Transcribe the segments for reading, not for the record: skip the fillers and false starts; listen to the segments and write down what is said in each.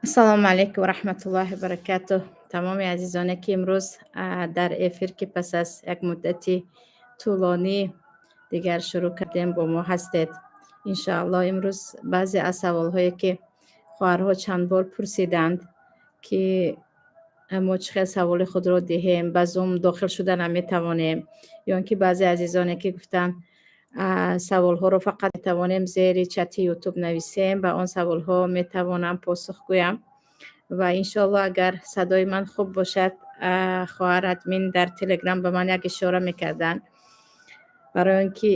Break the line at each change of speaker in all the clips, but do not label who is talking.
Ассалому алайкум ва раҳматуллоҳи ва баракатуҳ. Тамоми азизоне, ки имрӯз дар эфир, ки пас аз як муддати тӯлонӣ дигар шурӯъ кардем, бо мо ҳастед. Иншоаллоҳ, имрӯз баъзе аз саволҳое, ки хоҳарҳо чанд бор пурсиданд, ки мо чӣ хел саволи худро диҳем, ба Зум дохил шуда наметавонем, ё ин ки баъзе азизоне, ки гуфтанд, саволҳоро фақат метавонем зери чати Ютуб нависем, ба он саволҳо метавонам посух гӯям. Ва иншоаллоҳ, агар садои ман хуб бошад, хоҳар админ дар Телеграм ба ман як ишора мекарданд, барои он ки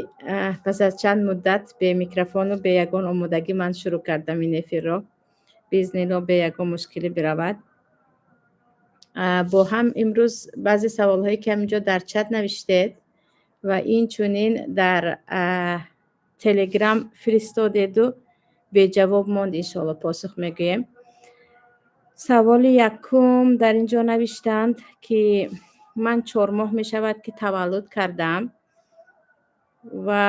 пас аз чанд муддат бе микрофону бе ягон омодагӣ ман шурӯъ кардам ин эфирро. Биизниллоҳ, бе ягон мушкилӣ биравад. Бо ҳам имрӯз баъзе саволҳое, ки ҳаминҷо дар чат навиштед ва инчунин дар Телеграм фиристодеду беҷавоб монд, иншоалло, посух мегӯем. Саволи якум дар ин ҷо навиштанд, ки ман 4 моҳ мешавад, ки таваллуд кардам ва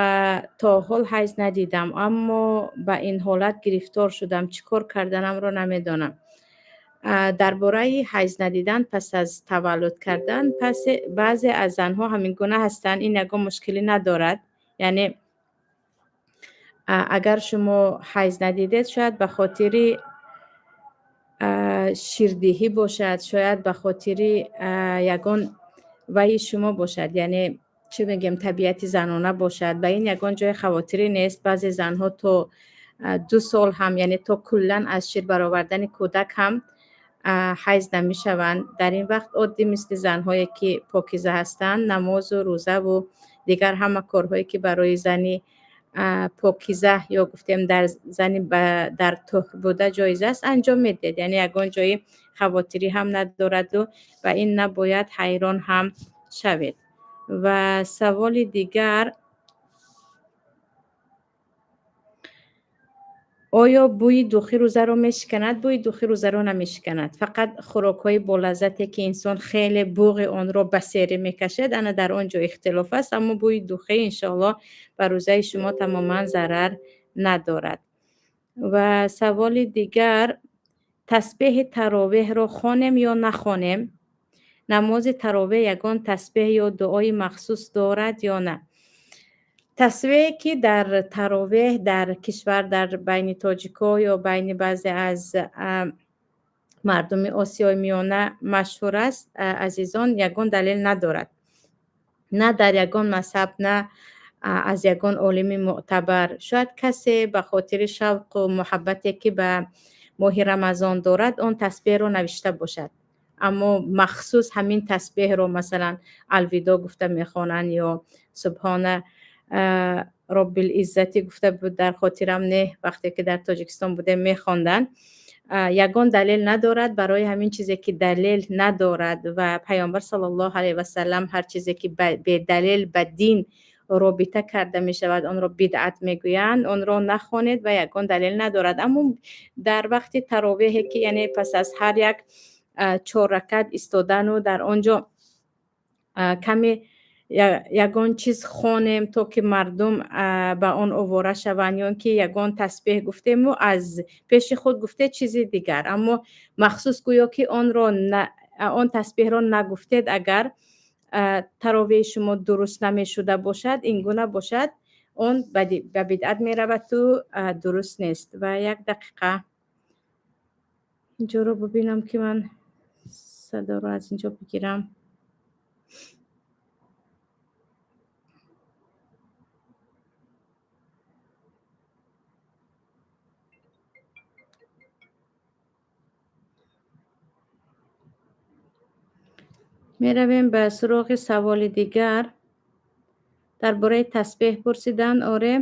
то ҳол ҳайз надидам, аммо ба ин ҳолат гирифтор шудам, чӣ кор карданамро намедонам. Дар бораи ҳайз надидан пас аз таваллуд кардан, пас баъзе аз занҳо ҳамин гуна ҳастанд, ин ягон мушкилӣ надорад. Яъне агар шумо ҳайз надидед, шояд ба хотири ширдиҳӣ бошад, шояд ба хотири ягон вайи шумо бошад, яъне чӣ мегӯем, табиати занона бошад. Ба ин ягон ҷои хавотирӣ нест. Баъзе занҳо то 2 сол ҳам, яъне то куллан аз шир баровардани кӯдак ҳам ҳайз намешаванд. Дар ин вақт оддӣ, мисли занҳое, ки покиза ҳастанд, намозу рӯзаву дигар ҳама корҳое, ки барои зани покиза ё гуфтем дар зани дар туҳр буда ҷоиз аст, анҷом медиҳед. Яъне ягон ҷои хавотирӣ ҳам надораду ва ин набояд ҳайрон ҳам шавед. Ва саволи дигар: оё бӯи духӣ рӯзаро мешиканад? Бӯи духӣ рӯзаро намешиканад. Фақат хӯрокҳои болаззате, ки инсон хеле буғи онро ба серӣ мекашад, ана дар он ҷо ихтилоф аст. Аммо бӯи духӣ, иншоаллоҳ, ба рӯзаи шумо тамоман зарар надорад. Ва саволи дигар: тасбеҳи таровеҳро хонем ё нахонем? Намози таровеҳ ягон тасбеҳ ё дуои махсус дорад ё на? Тасбеҳе, ки дар таровеҳ дар кишвар, дар байни тоҷико ё байни баъзе аз мардуми Осиёи Миёна машҳур аст, азизон, ягон далел надорад, на дар ягон мазҳаб, на аз ягон олими мӯътабар. Шояд касе ба хотири шавқу муҳаббате, ки ба моҳи Рамазон дорад, он тасбеҳро навишта бошад, аммо махсус ҳамин тасбеҳро, масалан, алвидо гуфта мехонанд ё субҳона роббилиззатӣ гуфта буд, дар хотирам не, вақте ки дар Тоҷикистон будем, мехонданд, ягон далел надорад. Барои ҳамин, чизе ки далел надорад ва Паёмбар саллаллоҳу алайҳи васалам ҳар чизе ки бедалел ба дин робита карда мешавад, онро бидъат мегӯянд, онро нахонед ва ягон далел надорад. Аммо дар вақти таровеҳе, ки яъне пас аз ҳар як чор ракат истодану дар он ҷо каме ягон чиз хонем, то ки мардум ба он овора шаванд, ё ки ягон тасбеҳ гуфтему аз пеши худ гуфте, чизи дигар. Аммо махсус гӯё ки онро, он тасбеҳро нагуфтед, агар таровеҳи шумо дуруст намешуда бошад, ин гуна бошад, он ба бидъат мераваду дуруст нест. Ва як дақиқа, инҷоро бубинам, ки ман садоро аз инҷо бигирам. Меравем ба суроғи саволи дигар. Дар бораи тасбеҳ пурсиданд. Оре,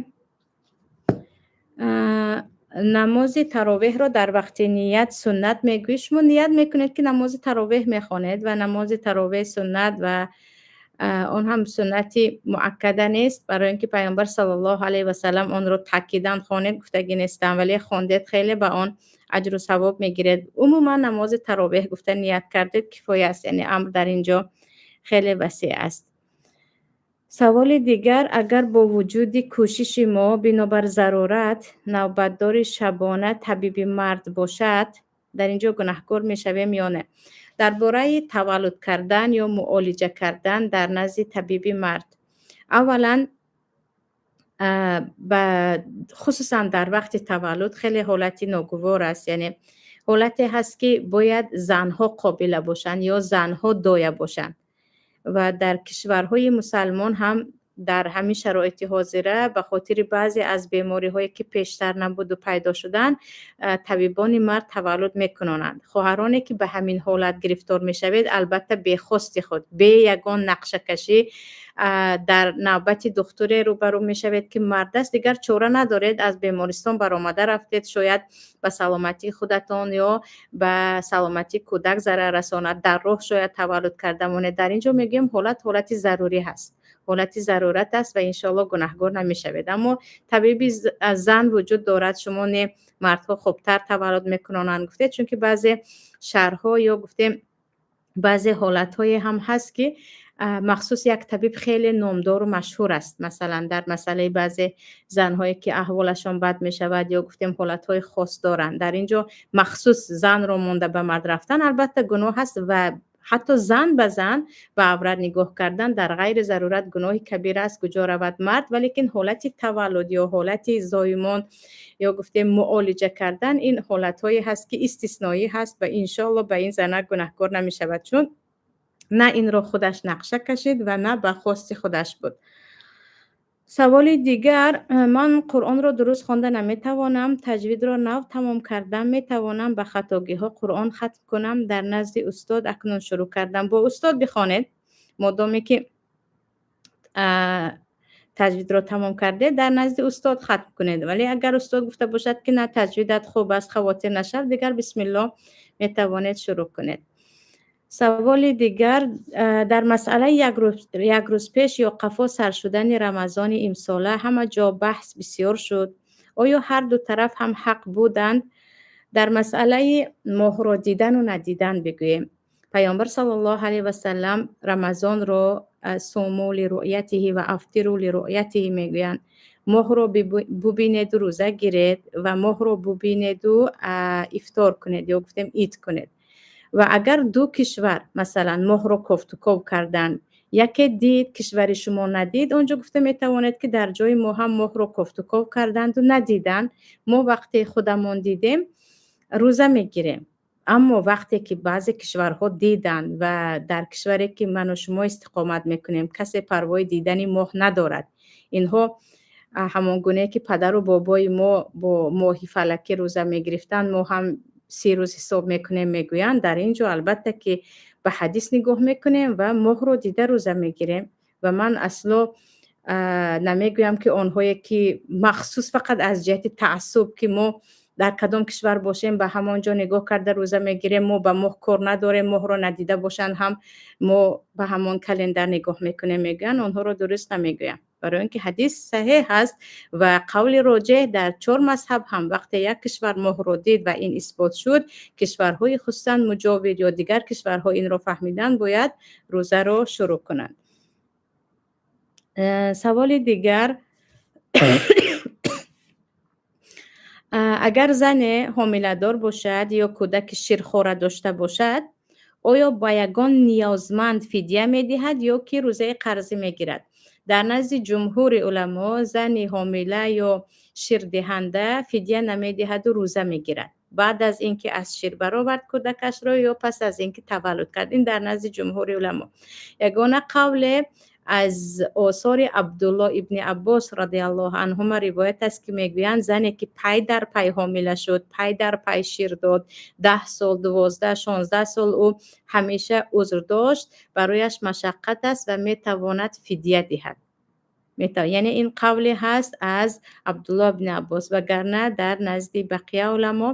намози таровеҳро дар вақти ният суннат мегӯӣ. Шумо ният мекунед, ки намози таровеҳ мехонед, ва намози таровеҳ суннат ва он ҳам суннати муаккада нест, барои ин ки Паёмбар саллаллоҳу алайҳи васалам онро таъкидан хонед гуфтагӣ нестанд, вале хондед, хеле ба он аҷру савоб мегиред. Умуман, намози таровеҳ гуфта ният кардед, кифоя аст, яъне амр дар ин ҷо хеле васеъ аст. Саволи дигар: агар бо вуҷуди кӯшиши мо, бинобар зарурат, навбатдори шабона табиби мард бошад. Дар ин ҷо гунаҳкор мешавем ё не? Дар бораи таваллуд кардан ё муолиҷа кардан дар назди табиби мард, аввалан, ба хусусан дар вақти таваллуд хеле ҳолати ногувор аст, яъне ҳолате ҳаст, ки бояд занҳо қобила бошанд ё занҳо доя бошанд. Ва дар кишварҳои мусалмон ҳам дар ҳамин шароити ҳозира ба хотири баъзе аз бемориҳое, ки пештар набуду пайдо шуданд, табибони мард таваллуд мекунонанд. Хоҳароне, ки ба ҳамин ҳолат гирифтор мешавед, албатта, бехости худ, бе ягон нақшакашӣ дар навбати духтуре рӯбарӯ мешавед, ки мард аст, дигар чора надоред, аз бемористон баромада рафтед, шояд ба саломатии худатон ё ба саломатии кӯдак зарар расонад, дар роҳ шояд таваллуд карда монед. Дар ин ҷо мегӯем, ҳолат ҳолати зарурӣ ҳаст, ҳолати зарурат аст ва иншоалло гунаҳгор намешавед. Аммо табиби зан вуҷуд дорад. Шумо не, мардҳо хубтар таваллуд мекунонанд, гуфтед, чунки баъзе шаҳрҳо ё гуфтем, баъзе ҳолатҳое ҳам ҳаст, ки махсус як табиб хеле номдору машҳур аст. Масалан, дар масъалаи баъзе занҳое, ки аҳволашон бад мешавад ё гуфтем, ҳолатҳои хос доранд, дар ин ҷо махсус занро монда ба мард рафтан, албатта, гуноҳ аст ва ҳатто зан ба зан ба аврат нигоҳ кардан дар ғайри зарурат гуноҳи кабира аст. Куҷо равад мард? Валекин ҳолати таваллуд ё ҳолати зоимон ё гуфтем, муолиҷа кардан, ин ҳолатҳое ҳаст, ки истисноӣ ҳаст ва иншоалло ба ин занак гунаҳкор намешавад, чун на инро худаш нақша кашид ва на ба хости худаш буд. Саволи дигар: ман Қуръонро дуруст хонда наметавонам, таҷвидро нав тамом кардам, метавонам ба хатогиҳо Қуръон хатм кунам? Дар назди устод акнун шурӯъ кардам. Бо устод бихонед, модоме ки таҷвидро тамом кардед, дар назди устод хатм кунед. Вале агар устод гуфта бошад, ки на, таҷвидат хуб аст, хавотир нашав, дигар бисмиллоҳ, метавонед шурӯъ кунед. Саволи дигар: дар масъалаи як рӯз пеш ё қафо сар шудани Рамазони имсола ҳама ҷо баҳс бисёр шуд. Оё ҳар ду тараф ҳам ҳақ буданд? Дар масъалаи моҳро дидану надидан бигӯем, Паёмбар саллаллоҳу алайҳи васаллам Рамазонро صوموا لرؤيته وأفطروا لرؤيته мегӯянд, моҳро бубинеду рӯза гиред ва моҳро бубинеду ифтор кунед ё гуфтем, ид кунед. Ва агар ду кишвар, масалан, моҳро кофтуков карданд, яке дид, кишвари шумо надид, он ҷо гуфта метавонед, ки дар ҷои мо ҳам моҳро кофтуков карданду надиданд, мо вақте худамон дидем, рӯза мегирем. Аммо вақте ки баъзе кишварҳо диданд ва дар кишваре, ки ману шумо истиқомат мекунем, касе парвои дидани моҳ надорад, инҳо ҳамон гунае ки падару бобои мо бо моҳи фалакӣ рӯза мегирифтанд, мо ҳам 30 рӯз ҳисоб мекунем, мегӯянд, дар ин ҷо албатта ки ба ҳадис нигоҳ мекунем ва моҳро дида рӯза мегирем. Ва ман асло намегӯям, ки онҳое ки махсус фақат аз ҷиҳати таассуб, ки мо дар кадом кишвар бошем, ба ҳамон ҷо нигоҳ карда рӯза мегирем, мо ба моҳ кор надорем, моҳро надида бошанд ҳам мо ба ҳамон календар нигоҳ мекунем, мегӯянд, онҳоро дуруст намегӯям, барои он ки ҳадис саҳеҳ ҳаст ва қавли роҷеҳ дар чор мазҳаб ҳам, вақте як кишвар моҳро дид ва ин исбот шуд, кишварҳои хусусан муҷовир ё дигар кишварҳо инро фаҳмидан бояд рӯзаро шурӯъ кунанд. Саволи дигар: агар зане ҳомиладор бошад ё кӯдаки ширхора дошта бошад, оё ба ягон ниёзманд фидя медиҳад ё ки рӯзаи қарзӣ мегирад? Дар назди ҷумҳури уламо зани ҳомила ё ширдиҳанда фидя намедиҳаду рӯза мегирад, баъд аз ин ки аз шир баровард кӯдакашро ё пас аз ин ки таваллуд кард. Ин дар назди ҷумҳури уламо. Ягона қавле аз осори Абдулло ибни Аббос радиаллоҳу анҳума ривоят аст, ки мегӯянд, зане ки пай дар пай ҳомила шуд, пай дар пай шир дод, 10 сол, 12, 16 сол, ӯ ҳамеша узр дошт, барояш машаққат аст ва метавонад фидя диҳад. Яъне ин қавле ҳаст аз Абдулло ибни Аббос, вагарна дар назди бақия уламо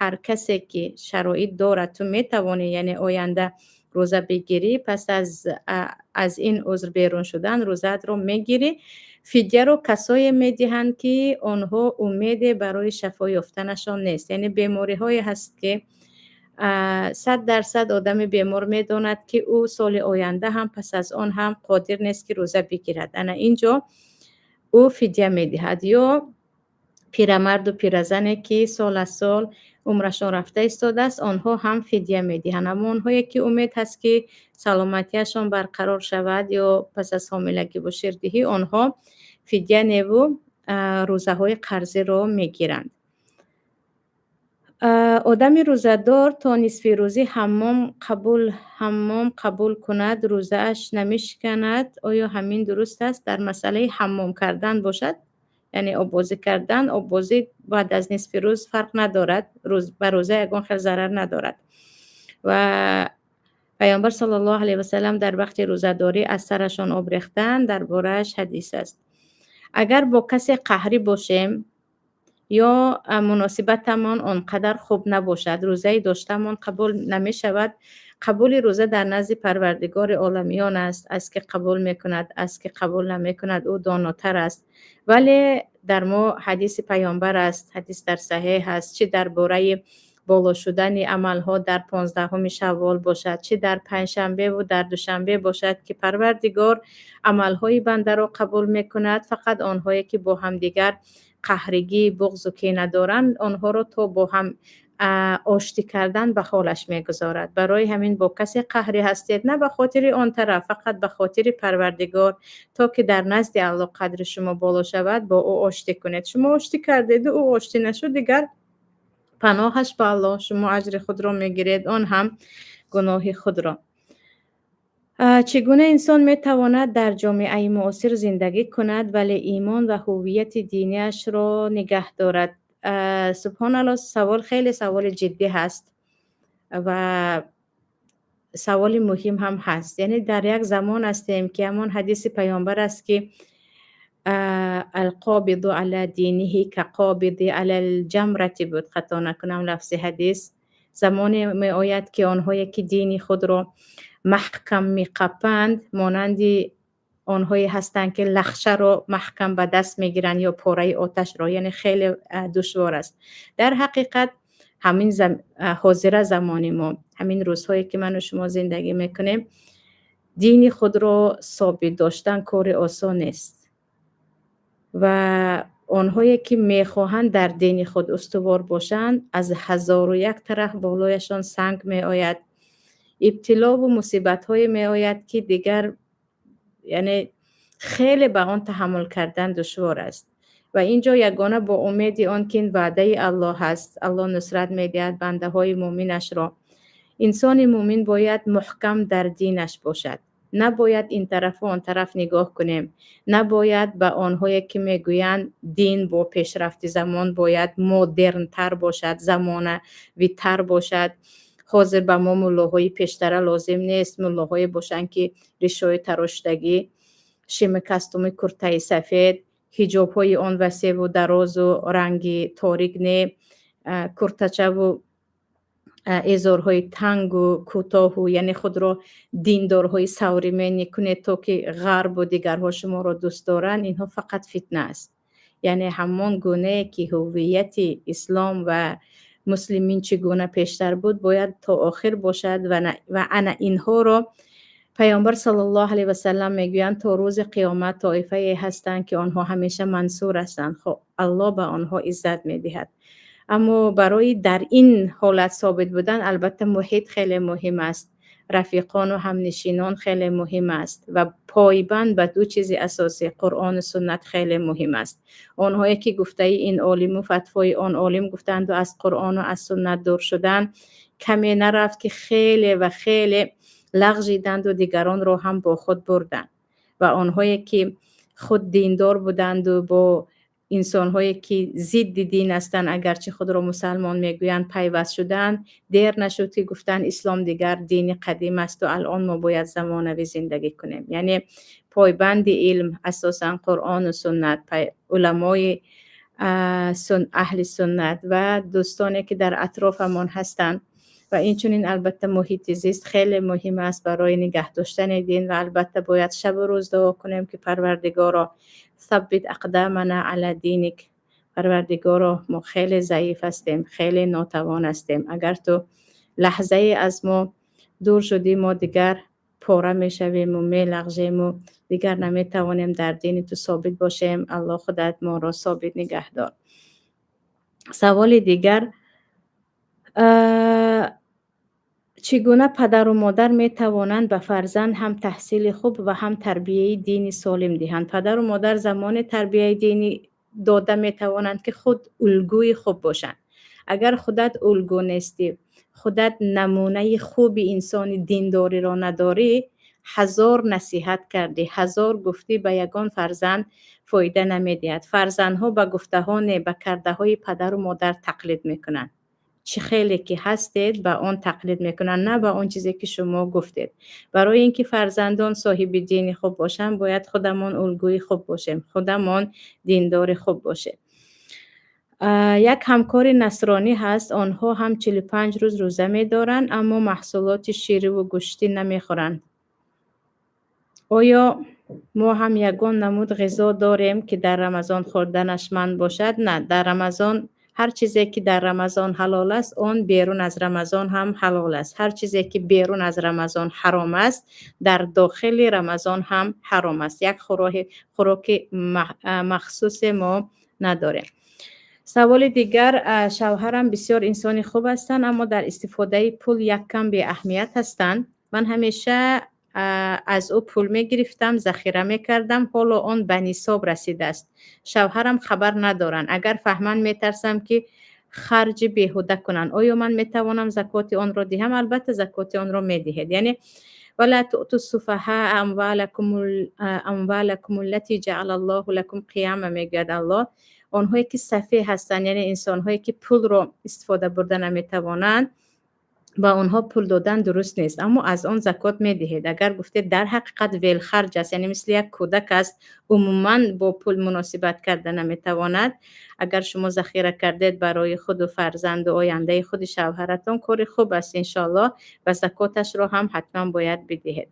ҳар касе ки шароит дорад, ту метавонӣ, яъне оянда рӯза бигирӣ, пас аз ин узр берун шудан рӯзаатро мегирӣ. Фидяро касое медиҳанд, ки онҳо умеде барои шафо ёфтанашон нест, яъне бемориҳое ҳаст, ки 100% одами бемор медонад, ки ӯ соли оянда ҳам, пас аз он ҳам қодир нест, ки рӯза бигирад. Ана ин ҷо ӯ фидя медиҳад. Ё пирамарду пиразане, ки сол аз сол Умрашон рафта истодааст, онҳо ҳам фидя медиҳанд. Аммо онҳое, ки умед ҳаст, ки саломатиашон барқарор шавад ё пас аз ҳомилагиву ширдиҳӣ, онҳо фидя неву рӯзаҳои қарзиро мегиранд. Одами рӯзадор то нисфирӯзӣ ҳаммом қабул кунад, рӯзааш намешиканад. Оё ҳамин дуруст аст? Дар масъалаи ҳаммом кардан бошад, яъне оббозӣ кардан, оббозӣ баъд аз нисфи рӯз фарқ надорад, ба рӯза ягон хел зарар надорад. Ва Паёмбар саллаллоҳу алайҳи васаллам дар вақти рӯзадорӣ аз сарашон об рехтанд, дар борааш ҳадис аст. Агар бо касе қаҳрӣ бошем ё муносибатамон он қадар хуб набошад, рӯзаи доштаамон қабул намешавад. Қабули рӯза дар назди Парвардигори оламиён аст, аз ки қабул мекунад, аз ки қабул намекунад, ӯ донотар аст. Вале дар мо ҳадиси Паёмбар аст, ҳадис дар саҳеҳ аст, чӣ дар бораи боло шудани амалҳо дар 15-уми Шаввол бошад, чӣ дар панҷшанбеву дар душанбе бошад, ки Парвардигор амалҳои бандаро қабул мекунад, фақат онҳое, ки бо ҳамдигар қаҳригӣ, буғзу кина доранд, онҳоро то бо ҳам оштӣ кардан ба ҳолаш мегузорад. Барои ҳамин бо касе қаҳрӣ ҳастед, на ба хотири он тараф, фақат ба хотири Парвардигор, то ки дар назди Аллоҳ қадри шумо боло шавад, бо ӯ оштӣ кунед. Шумо оштӣ кардеду ӯ оштӣ нашуд, дигар паноҳаш ба Аллоҳ, шумо аҷри худро мегиред, он ҳам гуноҳи худро. Чӣ гуна инсон метавонад дар ҷомеаи муосир зиндагӣ кунад, вале имон ва ҳуввияти диниашро нигаҳ дорад? Субҳоналлоҳ, савол хеле саволи ҷиддӣ ҳаст ва саволи муҳим ҳам ҳаст. Яъне дар як замон ҳастем, ки ҳамон ҳадиси Паёмбар аст, ки القابض على دينه كالقابض على الجمرة буд, хато накунам лафзи ҳадис. Замоне меояд, ки онҳое, ки дини худро маҳкам меқапанд, монанди онҳое ҳастанд, ки лахшаро маҳкам ба даст мегиранд ё пораи оташро, яъне хеле душвор аст. Дар ҳақиқат, ҳамин ҳозира замони мо, ҳамин рӯзҳое, ки ману шумо зиндагӣ мекунем, дини худро собит доштан кори осон нест ва онҳое, ки мехоҳанд дар дини худ устувор бошанд, аз ҳазору як тараф болояшон санг меояд, ибтилову мусибатҳое меояд, ки дигар, яъне, хеле ба он таҳаммул кардан душвор аст. Ва ин ҷо ягона бо умеди он, ки ин ваъдаи Аллоҳ ҳаст, Аллоҳ нусрат медиҳад бандаҳои муъминашро. Инсони муъмин бояд муҳкам дар динаш бошад. Набояд ин тарафу он тараф нигоҳ кунем, набояд ба онҳое, ки мегӯянд, дин бо пешрафти замон бояд модернтар бошад, замонавитар бошад, ҳозир ба мо муллоҳои пештара лозим нест, муллоҳое бошанд, ки ришои тарошидагӣ, шими костюми, куртаи сафед, ҳиҷобҳои он васеву дарозу ранги торик не, куртачаву эзорҳои тангу кӯтоҳу, яъне худро диндорҳои современный кунед, то ки ғарбу дигарҳо шуморо дӯст доранд, инҳо фақат фитна аст. Яъне ҳамон гунае, ки ҳуввияти ислом ва муслимин чӣ гуна пештар буд, бояд то охир бошад. Ва ана инҳоро Паёмбар саллаллоҳу алайҳи васаллам мегӯянд: то рӯзи қиёмат тоифае ҳастанд, ки онҳо ҳамеша мансур ҳастанд, Аллоҳ ба онҳо иззат медиҳад. Аммо барои дар ин ҳолат собит будан, албатта, муҳит хеле муҳим аст, рафиқону ҳамнишинон хеле муҳим аст ва пойбанд ба ду чизи асосӣ, Қуръону суннат, хеле муҳим аст. Онҳое, ки гуфтаи ин олиму фатвои он олим гуфтанду аз Қуръону аз суннат дур шуданд, каме нарафт, ки хеле ва хеле лағжиданду дигаронро ҳам бо худ бурданд. Ва онҳое, ки худ диндор буданду бо инсонҳое, ки зидди дин ҳастанд, агарчи худро мусалмон мегӯянд, пайваст шуданд, дер нашуд, ки гуфтанд, ислом дигар дини қадим асту алон мо бояд замонавӣ зиндагӣ кунем. Яъне пойбанди илм, асосан Қуръону суннат, уламои аҳли суннат ва дӯстоне, ки дар атрофамон ҳастанд, ва инчунин, албатта, муҳити зист хеле муҳим аст барои нигаҳ доштани дин. Ва албатта, бояд шабу рӯз дуо кунем, ки Парвардигоро, ثبت أقدامنا على دينك. Парвардигоро, мо хеле заиф ҳастем, хеле нотавон ҳастем. Агар ту лаҳзае аз мо дур шудӣ, мо дигар пора мешавему мелағжему дигар наметавонем дар дини ту собит бошем. Аллоҳ, худат моро собит нигаҳ дор. Саволи дигар. Чӣ гуна падару модар метавонанд ба фарзанд ҳам таҳсили хуб ва ҳам тарбияи дини солим диҳанд? Падару модар замоне тарбияи динӣ дода метавонанд, ки худ улгӯи хуб бошанд. Агар худат улгӯ нестӣ, худат намунаи хуби инсони диндориро надорӣ, ҳазор насиҳат кардӣ, ҳазор гуфтӣ, ба ягон фарзанд фоида намедиҳад. Фарзандҳо ба гуфтаҳо не, ба кардаҳои падару модар тақлид мекунанд. Чӣ хеле ки ҳастед, ба он тақлид мекунанд, на ба он чизе, ки шумо гуфтед. Барои ин ки фарзандон соҳиби дини хуб бошанд, бояд худамон улгӯи хуб бошем, худамон диндори хуб бошем. Як ҳамкори насронӣ ҳаст, онҳо ҳам 45 рӯз рӯза медоранд, аммо маҳсулоти шириву гӯштӣ намехӯранд. Оё мо ҳам ягон намуд ғизо дорем, ки дар Рамазон хӯрданаш манъ бошад? На, дар Рамазон ҳар чизе, ки дар Рамазон ҳалол аст, он берун аз Рамазон ҳам ҳалол аст. Ҳар чизе, ки берун аз Рамазон ҳаром аст, дар дохили Рамазон ҳам ҳаром аст. Як хӯроки махсусе мо надорем. Саволи дигар: шавҳарам бисёр инсони хуб ҳастанд, аммо дар истифодаи пул як кам беаҳамият ҳастанд. Ман ҳамеша аз ӯ пул мегирифтам, захира мекардам. Ҳоло он ба нисоб расидааст. Шавҳарам хабар надоранд. Агар фаҳманд, метарсам, ки харҷи беҳуда кунанд. Оё ман метавонам закоти онро диҳам? Албатта, закоти онро медиҳед. Яъне ولا تؤتوا السفهاء أموالكم التي جعل الله لكم قياما, мегӯяд Аллоҳ. Онҳое ки сафеҳ ҳастанд, яъне инсонҳое ки пулро истифода бурда наметавонанд, ба онҳо пул додан дуруст нест, аммо аз он закот медиҳед. Агар гуфтед, дар ҳақиқат велхарҷ аст, яъне мисли як кӯдак аст, умуман бо пул муносибат карда наметавонад, агар шумо захира кардед барои худу фарзанду ояндаи худи шавҳаратон, кори хуб аст, иншоаллоҳ, ва закоташро ҳам ҳатман бояд бидиҳед.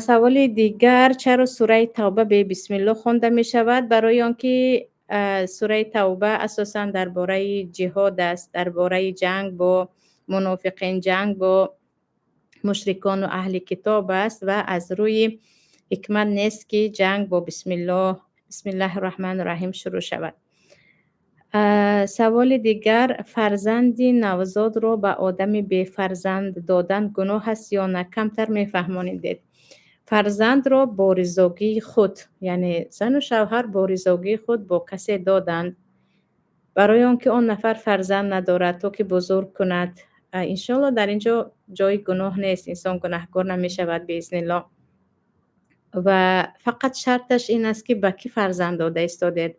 Саволи дигар: чаро сураи Тавба бе бисмиллоҳ хонда мешавад? Барои он ки сураи Тавба асосан дар бораи ҷиҳод аст, дар бораи ҷанг бо мунофиқин, ҷанг бо мушрикону аҳли китоб аст ва аз рӯи ҳикмат нест, ки ҷанг бо бисмиллоҳ, бисмиллаҳи раҳмони раҳим шурӯъ шавад. Саволи дигар: фарзанди навзодро ба одами бефарзанд додан гуноҳ аст ё на? Камтар мефаҳмонидед. Фарзандро бо ризогии худ, яъне зану шавҳар бо ризогии худ бо касе доданд, барои он ки он нафар фарзанд надорад, то ки бузург кунад, иншоалло, дар ин ҷо ҷои гуноҳ нест, инсон гунаҳкор намешавад, биизниллоҳ. Ва фақат шарташ ин аст, ки ба кӣ фарзанд дода истодед.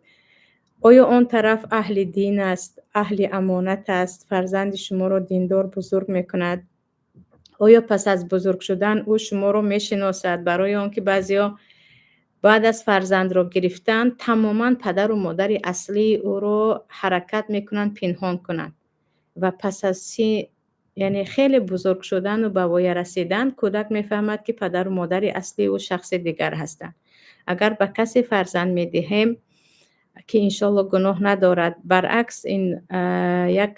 Оё он тараф аҳли дин аст, аҳли амонат аст, фарзанди шуморо диндор бузург мекунад? Оё пас аз бузург шудан ӯ шуморо мешиносад? Барои он ки баъзеҳо баъд аз фарзандро гирифтан тамоман падару модари аслии ӯро ҳаракат мекунанд пинҳон кунанд ва пас аз си, яъне хеле бузург шудану ба воя расидан, кӯдак мефаҳмад, ки падару модари аслии ӯ шахси дигар ҳастанд. Агар ба касе фарзанд медиҳем, ки иншоалло гуноҳ надорад, баръакс, ин як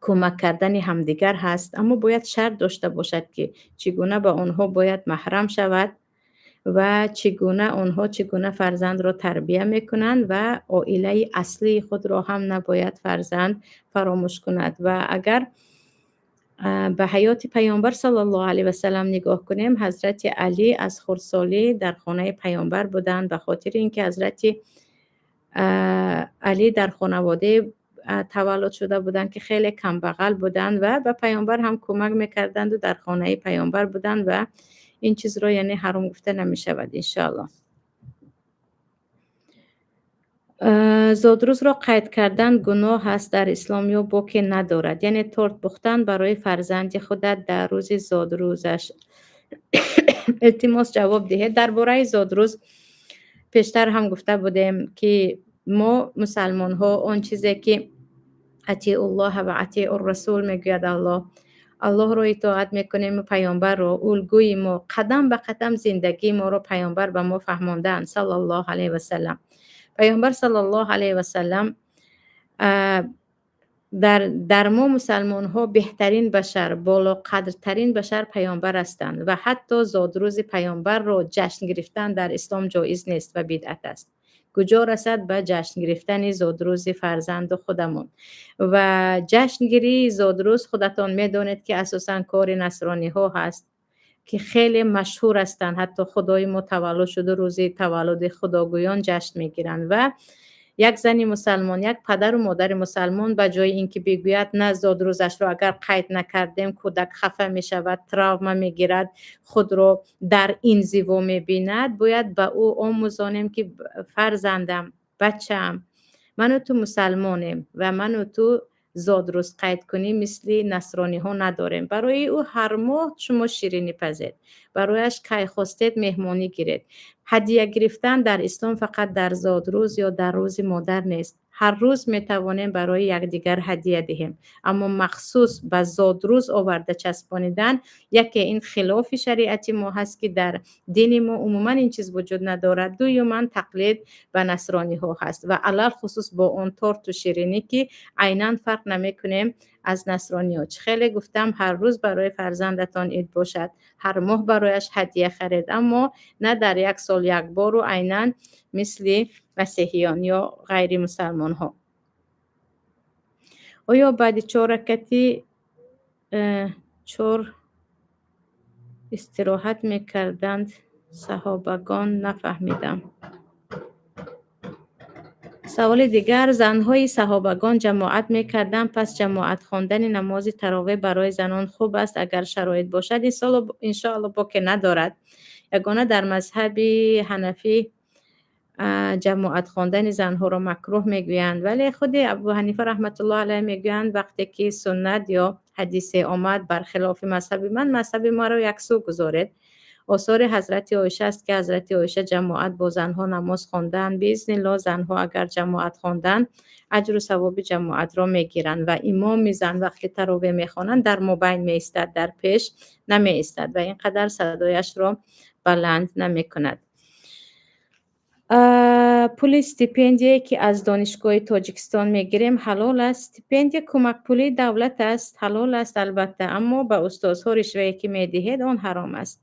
кӯмак кардани ҳамдигар ҳаст, аммо бояд шарт дошта бошад, ки чӣ гуна ба онҳо бояд маҳрам шавад ва чӣ гуна онҳо чӣ гуна фарзандро тарбия мекунанд ва оилаи аслии худро ҳам набояд фарзанд фаромӯш кунад. Ва агар ба ҳаёти Паёмбар саллаллоҳу алайҳи васаллам нигоҳ кунем, Ҳазрати Алӣ аз хурдсолӣ дар хонаи Паёмбар буданд, ба хотири ин ки Ҳазрати Алӣ дар хонаводае таваллуд шуда буданд, ки хеле камбағал буданд ва ба Паёмбар ҳам кӯмак мекарданду дар хонаи Паёмбар буданд ва ин чизро яъне ҳаром гуфта намешавад, иншоаллоҳ. Зодрӯзро қайд кардан гуноҳ аст дар ислом ё боке надорад? Яъне торт пухтан барои фарзанди худат дар рӯзи зодрӯзаш. Илтимос, ҷавоб диҳед. Дар бораи зодрӯз пештар ҳам гуфта будем, ки мо мусалмонҳо он чизе ки أطيعوا الله وأطيعوا الرسول, мегӯяд Аллоҳ, Аллоҳро итоат мекунем, Паёмбарро. Улгӯи мо, қадам ба қадам зиндагии моро Паёмбар ба мо фаҳмондаанд, саллаллоҳу алайҳи васаллам. Паёмбар саллаллоҳу алайҳи васаллам дар мо мусалмонҳо беҳтарин башар, болоқадртарин башар Паёмбар ҳастанд ва ҳатто зодрӯзи Паёмбарро ҷашн гирифтан дар ислом ҷоиз нест ва бидъат аст. Куҷо расад ба ҷашн гирифтани зодрӯзи фарзанду худамон. Ва ҷашнгирии зодрӯз, худатон медонед, ки асосан кори насрониҳо ҳаст, ки хеле машҳур ҳастанд. Ҳатто Худои мо таваллуд шуду рӯзи таваллуди худогӯён ҷашн мегиранд. Ва як зани мусалмон, як падару модари мусалмон ба ҷои ин ки бигӯяд, на, зодрӯзашро агар қайд накардем, кӯдак хафа мешавад, травма мегирад, худро дар инзиво мебинад, бояд ба ӯ омӯзонем, ки фарзандам, бачаам, ману ту мусалмонем ва ману ту зодрӯз қайдкунӣ мисли насрониҳо надорем. Барои ӯ ҳар моҳ шумо ширинӣ пазед, барояш кай хостед меҳмонӣ гиред. Ҳадия гирифтан дар ислом фақат дар зодрӯз ё дар рӯзи модар нест. Ҳар рӯз метавонем барои якдигар ҳадия диҳем, аммо махсус ба зодрӯз оварда часпонидан яке ин хилофи шариати мо ҳаст, ки дар дини мо умуман ин чиз вуҷуд надорад. Дуюман, тақлид ба насрониҳо ҳаст ва алалхусус бо он торту ширинӣ, ки айнан фарқ намекунем аз насрониҳо. Чӣ хеле гуфтам, ҳар рӯз барои фарзандатон ид бошад, ҳар моҳ барояш ҳадия харед, аммо на дар як сол як бору айнан мисли масеҳиён ё ғайримусалмонҳо. Оё баъди чор ракати чор истироҳат мекарданд саҳобагон? Нафаҳмидам. Саволи дигар: занҳои саҳобагон ҷамоат мекарданд, пас ҷамоат хондани намози таровеҳ барои занон хуб аст, агар шароит бошад? Иншоалло, боке надорад. Ягона дар мазҳаби ҳанафӣ ҷамоат хондани занҳоро макрӯҳ мегӯянд, вале худи Абу Ҳанифа раҳматуллоҳ алайҳ мегӯянд, вақте ки суннат ё ҳадисе омад бар хилофи мазҳаби ман, мазҳаби маро яксӯ гузоред. Осори ҳазрати Оиша аст, ки ҳазрати Оиша ҷамоат бо занҳо намоз хонданд. Биизниллоҳ, занҳо агар ҷамоат хонданд, аҷру савоби ҷамоатро мегиранд. Ва имоми зан вақте таровеҳ мехонанд, дар мобайн меистад, дар пеш намеистад ва ин қадар садояшро баланд намекунад. Пули стипендияе, ки аз Донишгоҳи Тоҷикистон мегирем, ҳалол аст? Стипендия кӯмакпулии давлат аст, ҳалол аст, албатта, аммо ба устозҳо ришвае ки медиҳед, он ҳаром аст.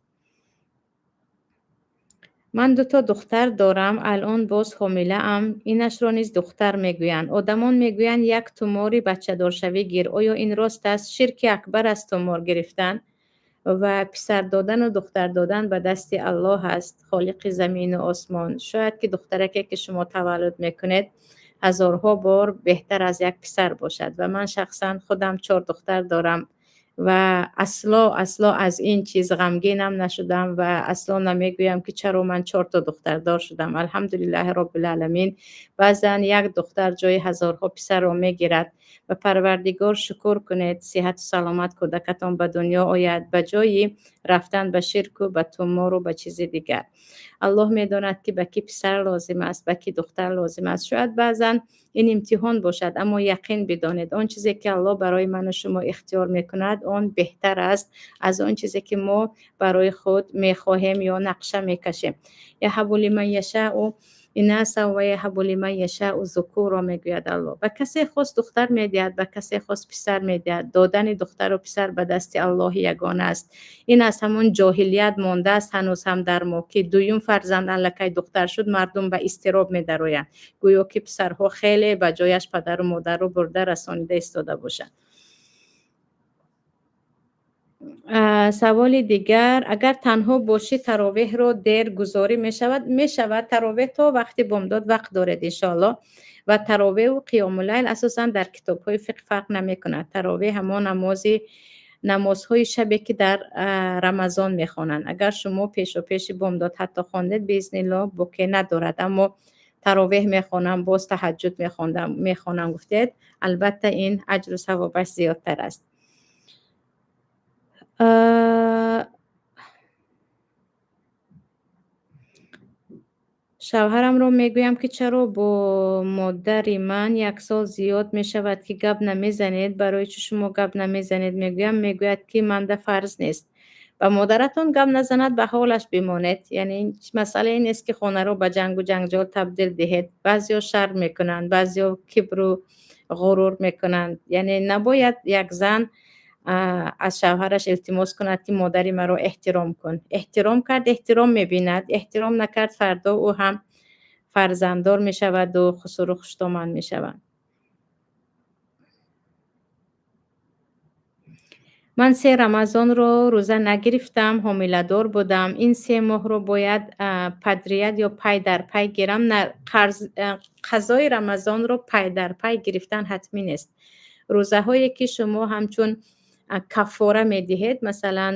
Ман дуто духтар дорам, алон боз ҳомилаам, инашро низ духтар мегӯянд. Одамон мегӯянд, як тумори бачадоршавӣ гир. Оё ин рост аст? Ширки акбар аст тумор гирифтан ва писар додану духтар додан ба дасти Аллоҳ аст, холиқи замину осмон. Шояд ки духтараке, ки шумо таваллуд мекунед, ҳазорҳо бор беҳтар аз як писар бошад. Ва ман шахсан худам чор духтар дорам ва асло, асло аз ин чиз ғамгинам нашудам ва асло намегӯям, ки чаро ман чорто духтардор шудам. Алҳамдулиллаҳи роббил. Баъзан як духтар ҷои ҳазорҳо писарро мегирад. Ба Парвардигор шукр кунед, сиҳату саломат кӯдакатон ба дунё ояд, ба ҷои рафтан ба ширку ба тумору ба чизи дигар. Аллоҳ медонад, ки ба кӣ писар лозим аст, ба кӣ духтар лозим аст. Шояд баъзан ин имтиҳон бошад, аммо яқин бидонед, он чизе ки Аллоҳ барои ману шумо ихтиёр мекунад, он беҳтар аст аз он чизе ки мо барои худ мехоҳем ё нақша мекашем. Яҳабу лиман яшаъу инаса ва яҳабу лиман яшаъу зукурро мегӯяд Аллоҳ. Ба касе хост духтар медиҳад, ба касе хост писар медиҳад. Додани духтару писар ба дасти Аллоҳи ягона аст. Ин аз ҳамон ҷоҳилият мондааст ҳанӯз ҳам дар мо, ки дуюм фарзанд аллакай духтар шуд, мардум ба изтироб медароянд, гӯё ки писарҳо хеле ба ҷояш падару модарро бурда расонида истода бошанд. Саволи дигар: агар танҳо бошӣ, таровеҳро дер гузорӣ мешавад? Мешавад. Таровеҳ то вақти бомдод вақт доред, иншоаллоҳ. Ва таровеҳу қиёмуллайл асосан дар китобҳои фиқҳ фарқ намекунад. Таровеҳ ҳамон намози намозҳои шабе, ки дар Рамазон мехонанд. Агар шумо пешопеши бомдод ҳатто хондед, биизниллоҳ, боке надорад, аммо таровеҳ мехонам, боз таҳаҷҷуд мехондам, мехонам гуфтед, албатта, ин аҷру савобаш зиёдтар аст. Шавҳарамро мегӯям, ки чаро бо модари ман як сол зиёд мешавад, ки гап намезанед, барои чӣ шумо гап намезанед, мегӯям, мегӯяд, ки манда фарз нест. Ба модаратон гап назанад, ба ҳолаш бимонед. Яъне масъалае нест, ки хонаро ба ҷангу ҷанҷол табдил диҳед. Баъзеҳо шарм мекунанд, баъзеҳо кибру ғурур мекунанд. Яъне набояд як зан аз шавҳараш илтимос кунад, ки модари маро эҳтиром кун. Эҳтиром кард, эҳтиром мебинад, эҳтиром накард, фардо ӯ ҳам Фарзанддор мешаваду хусуру хуштоманд мешаванд. Ман се Рамазонро рӯза нагирифтам, ҳомиладор будам. Ин 3 моҳро бояд подряд ё пай дар пай гирам? На, қазои Рамазонро пай дар пай гирифтан ҳатмӣ нест. Рӯзаҳое ки шумо ҳамчун каффора медиҳед, масалан,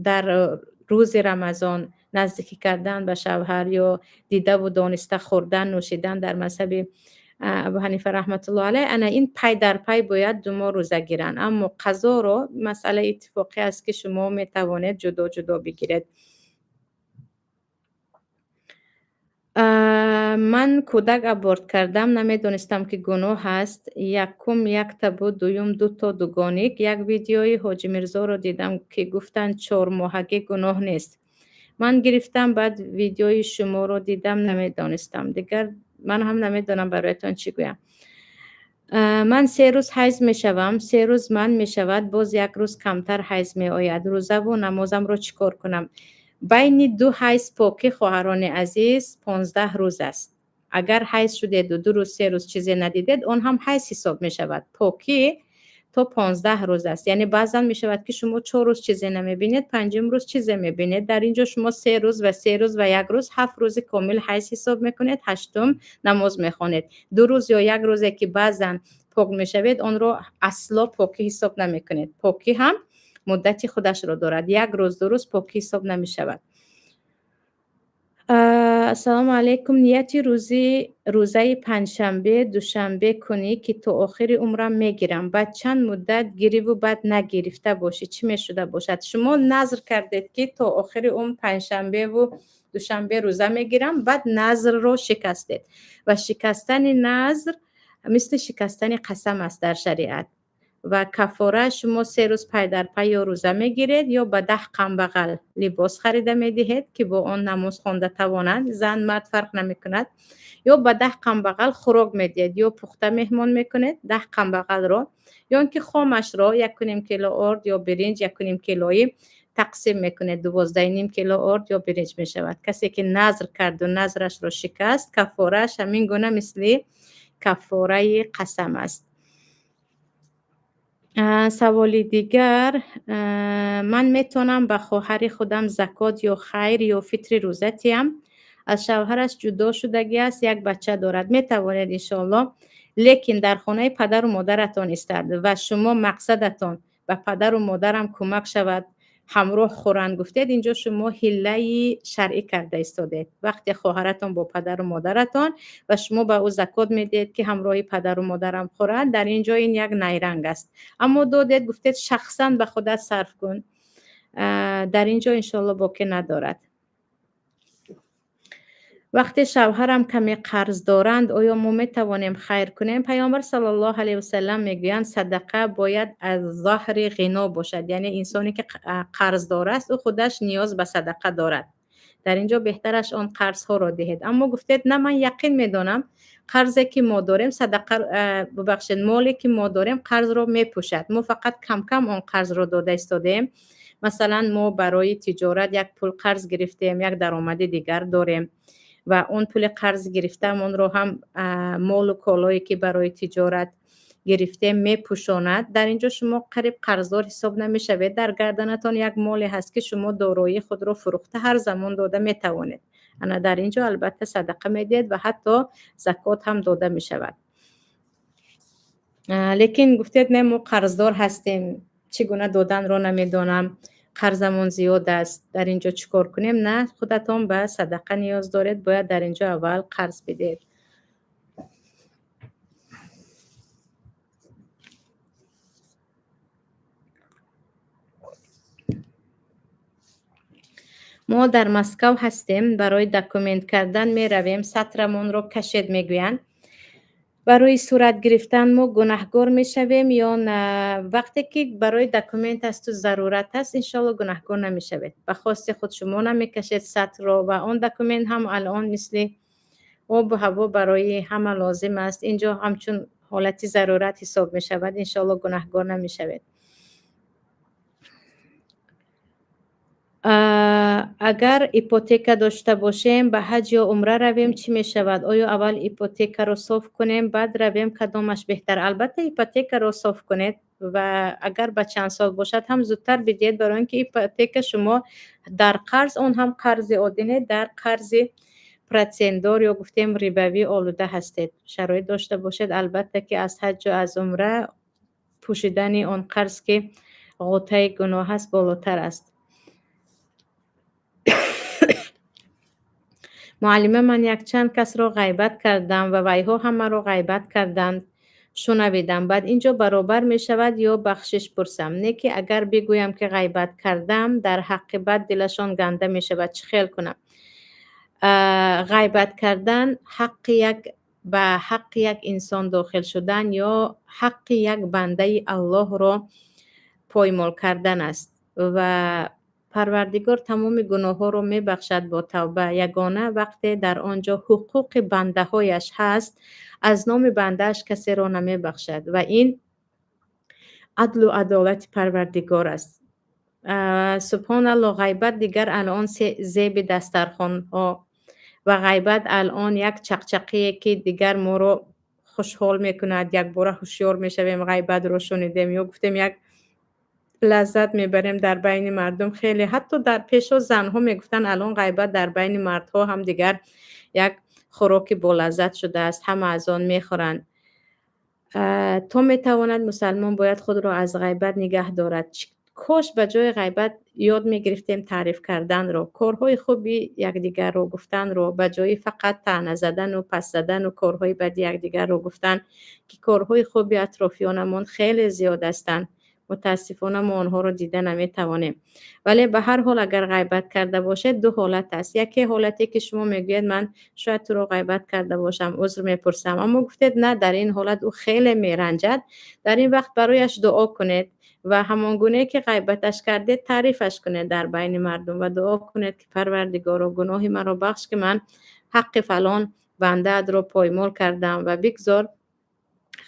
дар рӯзи Рамазон наздикӣ кардан ба шавҳар ё дидаву дониста хӯрдан, нӯшидан дар мазҳаби Абу Ҳанифа раҳматуллоҳ алайҳ, ана ин пай дар пай бояд 2 моҳ рӯза гиранд. Аммо қазоро масъалаи иттифоқӣ аст, ки шумо метавонед ҷудо ҷудо бигиред. Ман кӯдак аборт кардам, намедонистам, ки гуноҳ аст. Якум якта буд, дуюм дуто дугоник. Як видеои Ҳоҷи Мирзоро дидам, ки гуфтанд 4 моҳагӣ гуноҳ нест. Ман гирифтам, баъд видеои шуморо дидам, намедонистам. Дигар ман ҳам намедонам бароятон чӣ гӯям. Ман 3 рӯз ҳайз мешавам, 3 рӯз манъ мешавад, боз як рӯз камтар ҳайз меояд. Рӯзаву намозамро чӣ кор кунам? Байни ду ҳайз покӣ, хоҳарони азиз, 15 рӯз аст. Агар ҳайз шудеду 2 рӯз, 3 рӯз чизе надидед, он ҳам ҳайз ҳисоб мешавад. Покӣ то 15 рӯз аст. Яъне баъзан мешавад, ки шумо 4 рӯз чизе намебинед, панҷум рӯз чизе мебинед. Дар ин ҷо шумо 3 рӯз ва 3 рӯз ва як рӯз, 7 рӯзи комил ҳайз ҳисоб мекунед, ҳаштум намоз мехонед. 2 рӯз ё як рӯзе ки баъзан пок мешавед, онро асло покӣ ҳисоб намекунед. Покӣ ҳам муддати худашро дорад. Як рӯз, 2 рӯз покӣ ҳисоб намешавад. Ассалому алайкум. Нияти рӯзи рӯзаи панҷшанбе, душанбе кунӣ, ки то охири умрам мегирам. Баъд чанд муддат гириву баъд нагирифта бошӣ, чӣ мешуда бошад? Шумо назр кардед, ки то охири умр панҷшанбеву душанбе рӯза мегирам, баъд назрро шикастед. Ва шикастани назр мисли шикастани қасам аст дар шариат. Ва каффора шумо 3 рӯз пай дар пай ё рӯза мегиред, ё ба 10 камбағал либос харида медиҳед, ки бо он намоз хонда тавонанд, зан, мард фарқ намекунад, ё ба 10 камбағал хӯрок медиҳед, ё пухта меҳмон мекунед 10 камбағалро, ё ин ки хомашро 1,5 кило орд ё биринҷ 1,5 килоӣ тақсим мекунед, 12,5 кило орд ё биринҷ мешавад. Касе ки назр карду назрашро шикаст, каффорааш ҳамин гуна мисли каффораи қасам аст. Саволи дигар: ман метавонам ба хоҳари худам закот ё хайр ё фитри рӯза тиям? Аз шавҳараш ҷудо шудагӣ аст, як бача дорад. Метавонед, иншоаллоҳ, лекин дар хонаи падару модаратон истад ва шумо мақсадатон ба падару модарам кӯмак шавад, ҳамроҳ хӯранд гуфтед, инҷо шумо ҳиллаи шаръӣ карда истодед. Вақте хоҳаратон бо падару модаратон ва шумо ба ӯ закот медиҳед, ки ҳамроҳи падару модарам хӯрад, дар ин ҷо ин як найранг аст. Аммо додед, гуфтед, шахсан ба худат сарф кун, дар ин ҷо иншоалло боке надорад. Вақте шавҳарам каме қарз доранд, оё мо метавонем хайр кунем? Паёмбар саллаллоҳу алайҳи васаллам мегӯянд, садақа бояд аз заҳри ғино бошад, яъне инсоне ки қарздор аст, ӯ худаш ниёз ба садақа дорад. Дар ин ҷо беҳтараш он қарзҳоро диҳед. Аммо гуфтед, на, ман яқин медонам, қарзе ки мо дорем, садақа, бубахшед, моле ки мо дорем, қарзро мепӯшад. Мо фақат кам-кам он қарзро дода истодаем. Масалан, мо барои тиҷорат як пул қарз гирифтем, як даромади дигар дорем ва он пули қарз гирифтаамонро ҳам молу колое ки барои тиҷорат гирифтем мепӯшонад. Дар ин ҷо шумо қариб қарздор ҳисоб намешавед. Дар гарданатон як моле ҳаст, ки шумо дороии худро фурӯхта ҳар замон дода метавонед. Ана дар ин ҷо албатта садақа медиҳед ва ҳатто закот ҳам дода мешавад. Лекин гуфтед, не, мо қарздор ҳастем, чӣ гуна доданро намедонам, қарзамон зиёд аст, дар ин ҷо чӣ кор кунем? На, худатон ба садақа ниёз доред, бояд дар ин ҷо аввал қарз бидиҳед. Мо дар Москав ҳастем, барои документ кардан меравем, сатрамонро кашед мегӯянд. Барои сурат гирифтан мо гунаҳгор мешавем ё на? Вақте ки барои документ асту зарурат аст, иншоалло гунаҳгор намешавед. Ба хости худ шумо намекашед сатрро ва он документ ҳам алон мисли обу ҳаво барои ҳама лозим аст. Инҷо ҳамчун ҳолати зарурат ҳисоб мешавад, иншоалло гунаҳгор намешавед. Агар ипотека дошта бошем, ба ҳаҷ ё умра равем, чӣ мешавад? Оё аввал ипотекаро соф кунем, баъд равем, кадомаш беҳтар? Албатта, ипотекаро соф кунед ва агар ба чанд сол бошад ҳам, зудтар бидиҳед, барои он ки ипотека шумо дар қарз, он ҳам қарзи оддӣ не, дар қарзи процентдор ё гуфтем рибавӣ олуда ҳастед. Шароит дошта бошед, албатта, ки аз ҳаҷу аз умра пӯшидани он қарз, ки ғӯтаи гуноҳ аст, болотар аст. Муаллима, ман якчанд касро ғайбат кардам ва вайҳо ҳамаро ғайбат карданд, шунавидам. Баъд ин ҷо баробар мешавад ё бахшиш пурсам? Не ки агар бигӯям, ки ғайбат кардам, дар ҳаққи бад дилашон ганда мешавад. Чӣ хел кунам? Ғайбат кардан ҳаққи як ба ҳаққи як инсон дохил шудан ё ҳаққи як бандаи Аллоҳро поймол кардан аст ва Парвардигор тамоми гуноҳҳоро мебахшад бо тавба. Ягона вақте дар он ҷо ҳуқуқи бандаҳояш ҳаст, аз номи бандааш касеро намебахшад ва ин адлу адолати Парвардигор аст. Субҳоналлоҳ, ғайбат дигар алон зеби дастархонҳо ва ғайбат алон як чақчақие, ки дигар моро хушҳол мекунад, якбора ҳушёр мешавем, ғайбатро шунидем ё гуфтем, як лаззат мебарем дар байни мардум. Хеле ҳатто дар пешо занҳо мегуфтанд, алон ғайбат дар байни мардҳо ҳам дигар як хӯроки болаззат шудааст, ҳама аз он мехӯранд. То метавонад, мусалмон бояд худро аз ғайбат нигаҳ дорад. Кош ба ҷои ғайбат ёд мегирифтем таъриф карданро, корҳои хуби якдигарро гуфтанро, ба ҷои фақат таъна задану пас задану корҳои бади якдигарро гуфтан, ки корҳои хуби атрофиёнамон хеле зиёд ҳастанд. Мутаассифона, мо онҳоро дида наметавонем. Вале ба ҳар ҳол, агар ғайбат карда бошед, ду ҳолат аст. Яке ҳолате, ки шумо мегӯед: «Ман шояд туро ғайбат карда бошам, узр мепурсам», аммо гуфтед на, дар ин ҳолат ӯ хеле меранҷад. Дар ин вақт барояш дуо кунед ва ҳамон гунае ки ғайбаташ кардед, таърифаш кунед дар байни мардум ва дуо кунед, ки «Парвардигоро, гуноҳи маро бахш, ки ман ҳаққи фалон бандаатро поймол кардам ва бигзор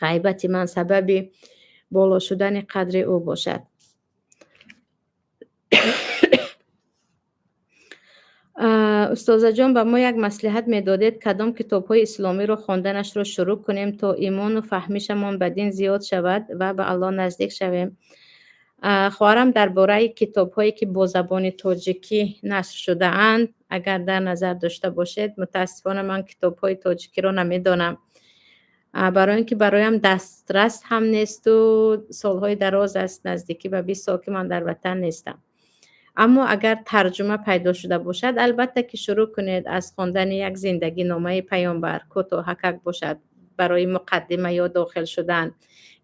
ғайбати ман сабаби боло шудани қадри ӯ бошад». Устозаҷон, ба мо як маслиҳат медодед, кадом китобҳои исломиро хонданашро шурӯъ кунем, то имону фаҳмишамон ба дин зиёд шавад ва ба Аллоҳ наздик шавем? Хоҳарам, дар бораи китобҳое, ки бо забони тоҷикӣ нашр шудаанд, агар дар назар дошта бошед, мутаассифона, ман китобҳои тоҷикиро намедонам, барои он ки бароям дастрас ҳам несту солҳои дароз аст, наздикӣ ба 20 сол, ки ман дар ватан нестам. Аммо агар тарҷума пайдо шуда бошад, албатта ки шурӯъ кунед аз хондани як зиндагиномаи паёмбар, кӯтоҳакак бошад, барои муқаддима ё дохил шудан,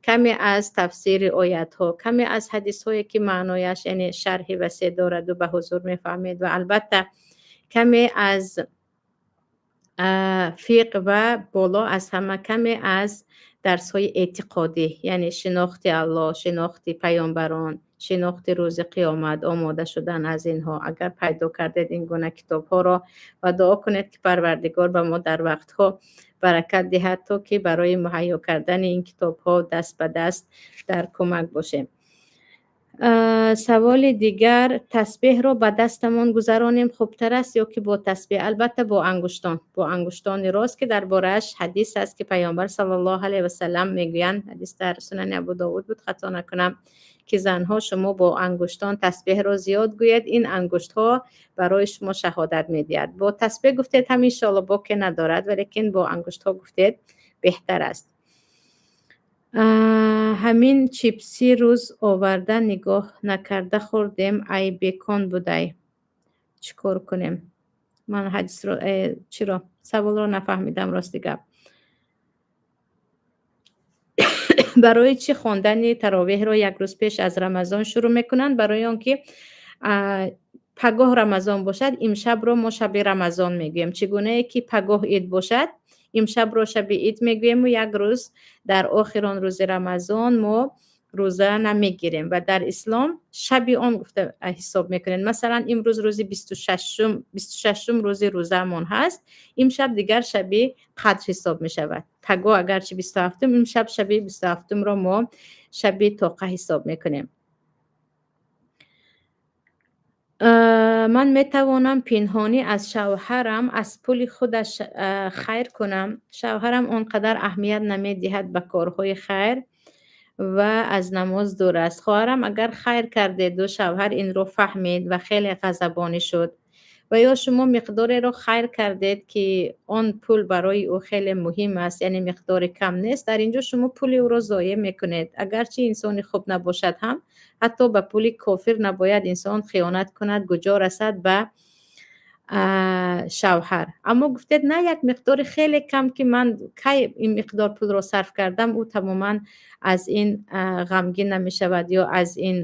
каме аз тафсири оятҳо, каме аз ҳадисҳое, ки маънояш, яъне шарҳи васеъ дораду ба ҳузур мефаҳмед, ва албатта каме аз фиқҳ ва боло аз ҳама каме аз дарсҳои эътиқодӣ, яъне шинохти Аллоҳ, шинохти паёмбарон, шинохти рӯзи қиёмат, омода шудан аз инҳо. Агар пайдо кардед ин гуна китобҳоро ва дуо кунед, ки Парвардигор ба мо дар вақтҳо баракат диҳад, то ки барои муҳайё кардани ин китобҳо даст ба даст дар кӯмак бошем. Саволи дигар: тасбеҳро ба дастамон гузаронем хубтар аст ё ки бо тасбеҳ? Албатта, бо ангуштон, бо ангуштони рост, ки дар борааш ҳадис аст, ки Паёмбар саллаллоҳу алайҳи васалам мегӯянд, ҳадис дар Сунани Абу Довуд буд, хато накунам, ки занҳо, шумо бо ангуштон тасбеҳро зиёд гӯед, ин ангуштҳо барои шумо шаҳодат медиҳад. Бо тасбеҳ гуфтед ҳам, иншоалло, боке надорад, валекин бо ангуштҳо гуфтед беҳтар аст. Ҳамин чипси рӯз оварда, нигоҳ накарда хӯрдем, ай бекон будай, чӣ кор кунем? Ман ҳадисро чиро, саволро нафаҳмидам, рости гап. Барои чӣ хондани таровеҳро як рӯз пеш аз Рамазон шурӯъ мекунанд? Барои он ки пагоҳ Рамазон бошад, имшабро мо шаби Рамазон мегӯем. Чӣ гунае ки пагоҳ ид бошад, имшабро шаби ид мегӯему як рӯз дар охирон рӯзи Рамазон мо рӯза намегирем ва дар ислом шаби он гуфта ҳисоб мекунем. Масалан, имрӯз рӯзи 26-ум, 26-ум рӯзи рӯзаамон ҳаст, имшаб дигар шаби қадр ҳисоб мешавад. Пагоҳ агарчи 27-ум, имшаб шаби 27-умро мо шаби тоқа ҳисоб мекунем. Ман метавонам пинҳонӣ аз шавҳарам аз пули худаш хайр кунам? Шавҳарам он қадар аҳамият намедиҳад ба корҳои хайр ва аз намоз дур аст. Хоҳарам, агар хайр кардеду шавҳар инро фаҳмид ва хеле ғазабонӣ шуд ва ё шумо миқдореро хайр кардед, ки он пул барои ӯ хеле муҳим аст, яъне миқдори кам нест, дар ин ҷо шумо пули ӯро зоеъ мекунед. Агарчи инсони хуб набошад ҳам, ҳатто ба пули кофир набояд инсон хиёнат кунад, куҷо расад ба шавҳар. Аммо гуфтед, на, як миқдори хеле кам, ки ман кай ин миқдор пулро сарф кардам, ӯ тамоман аз ин ғамгин намешавад ё аз ин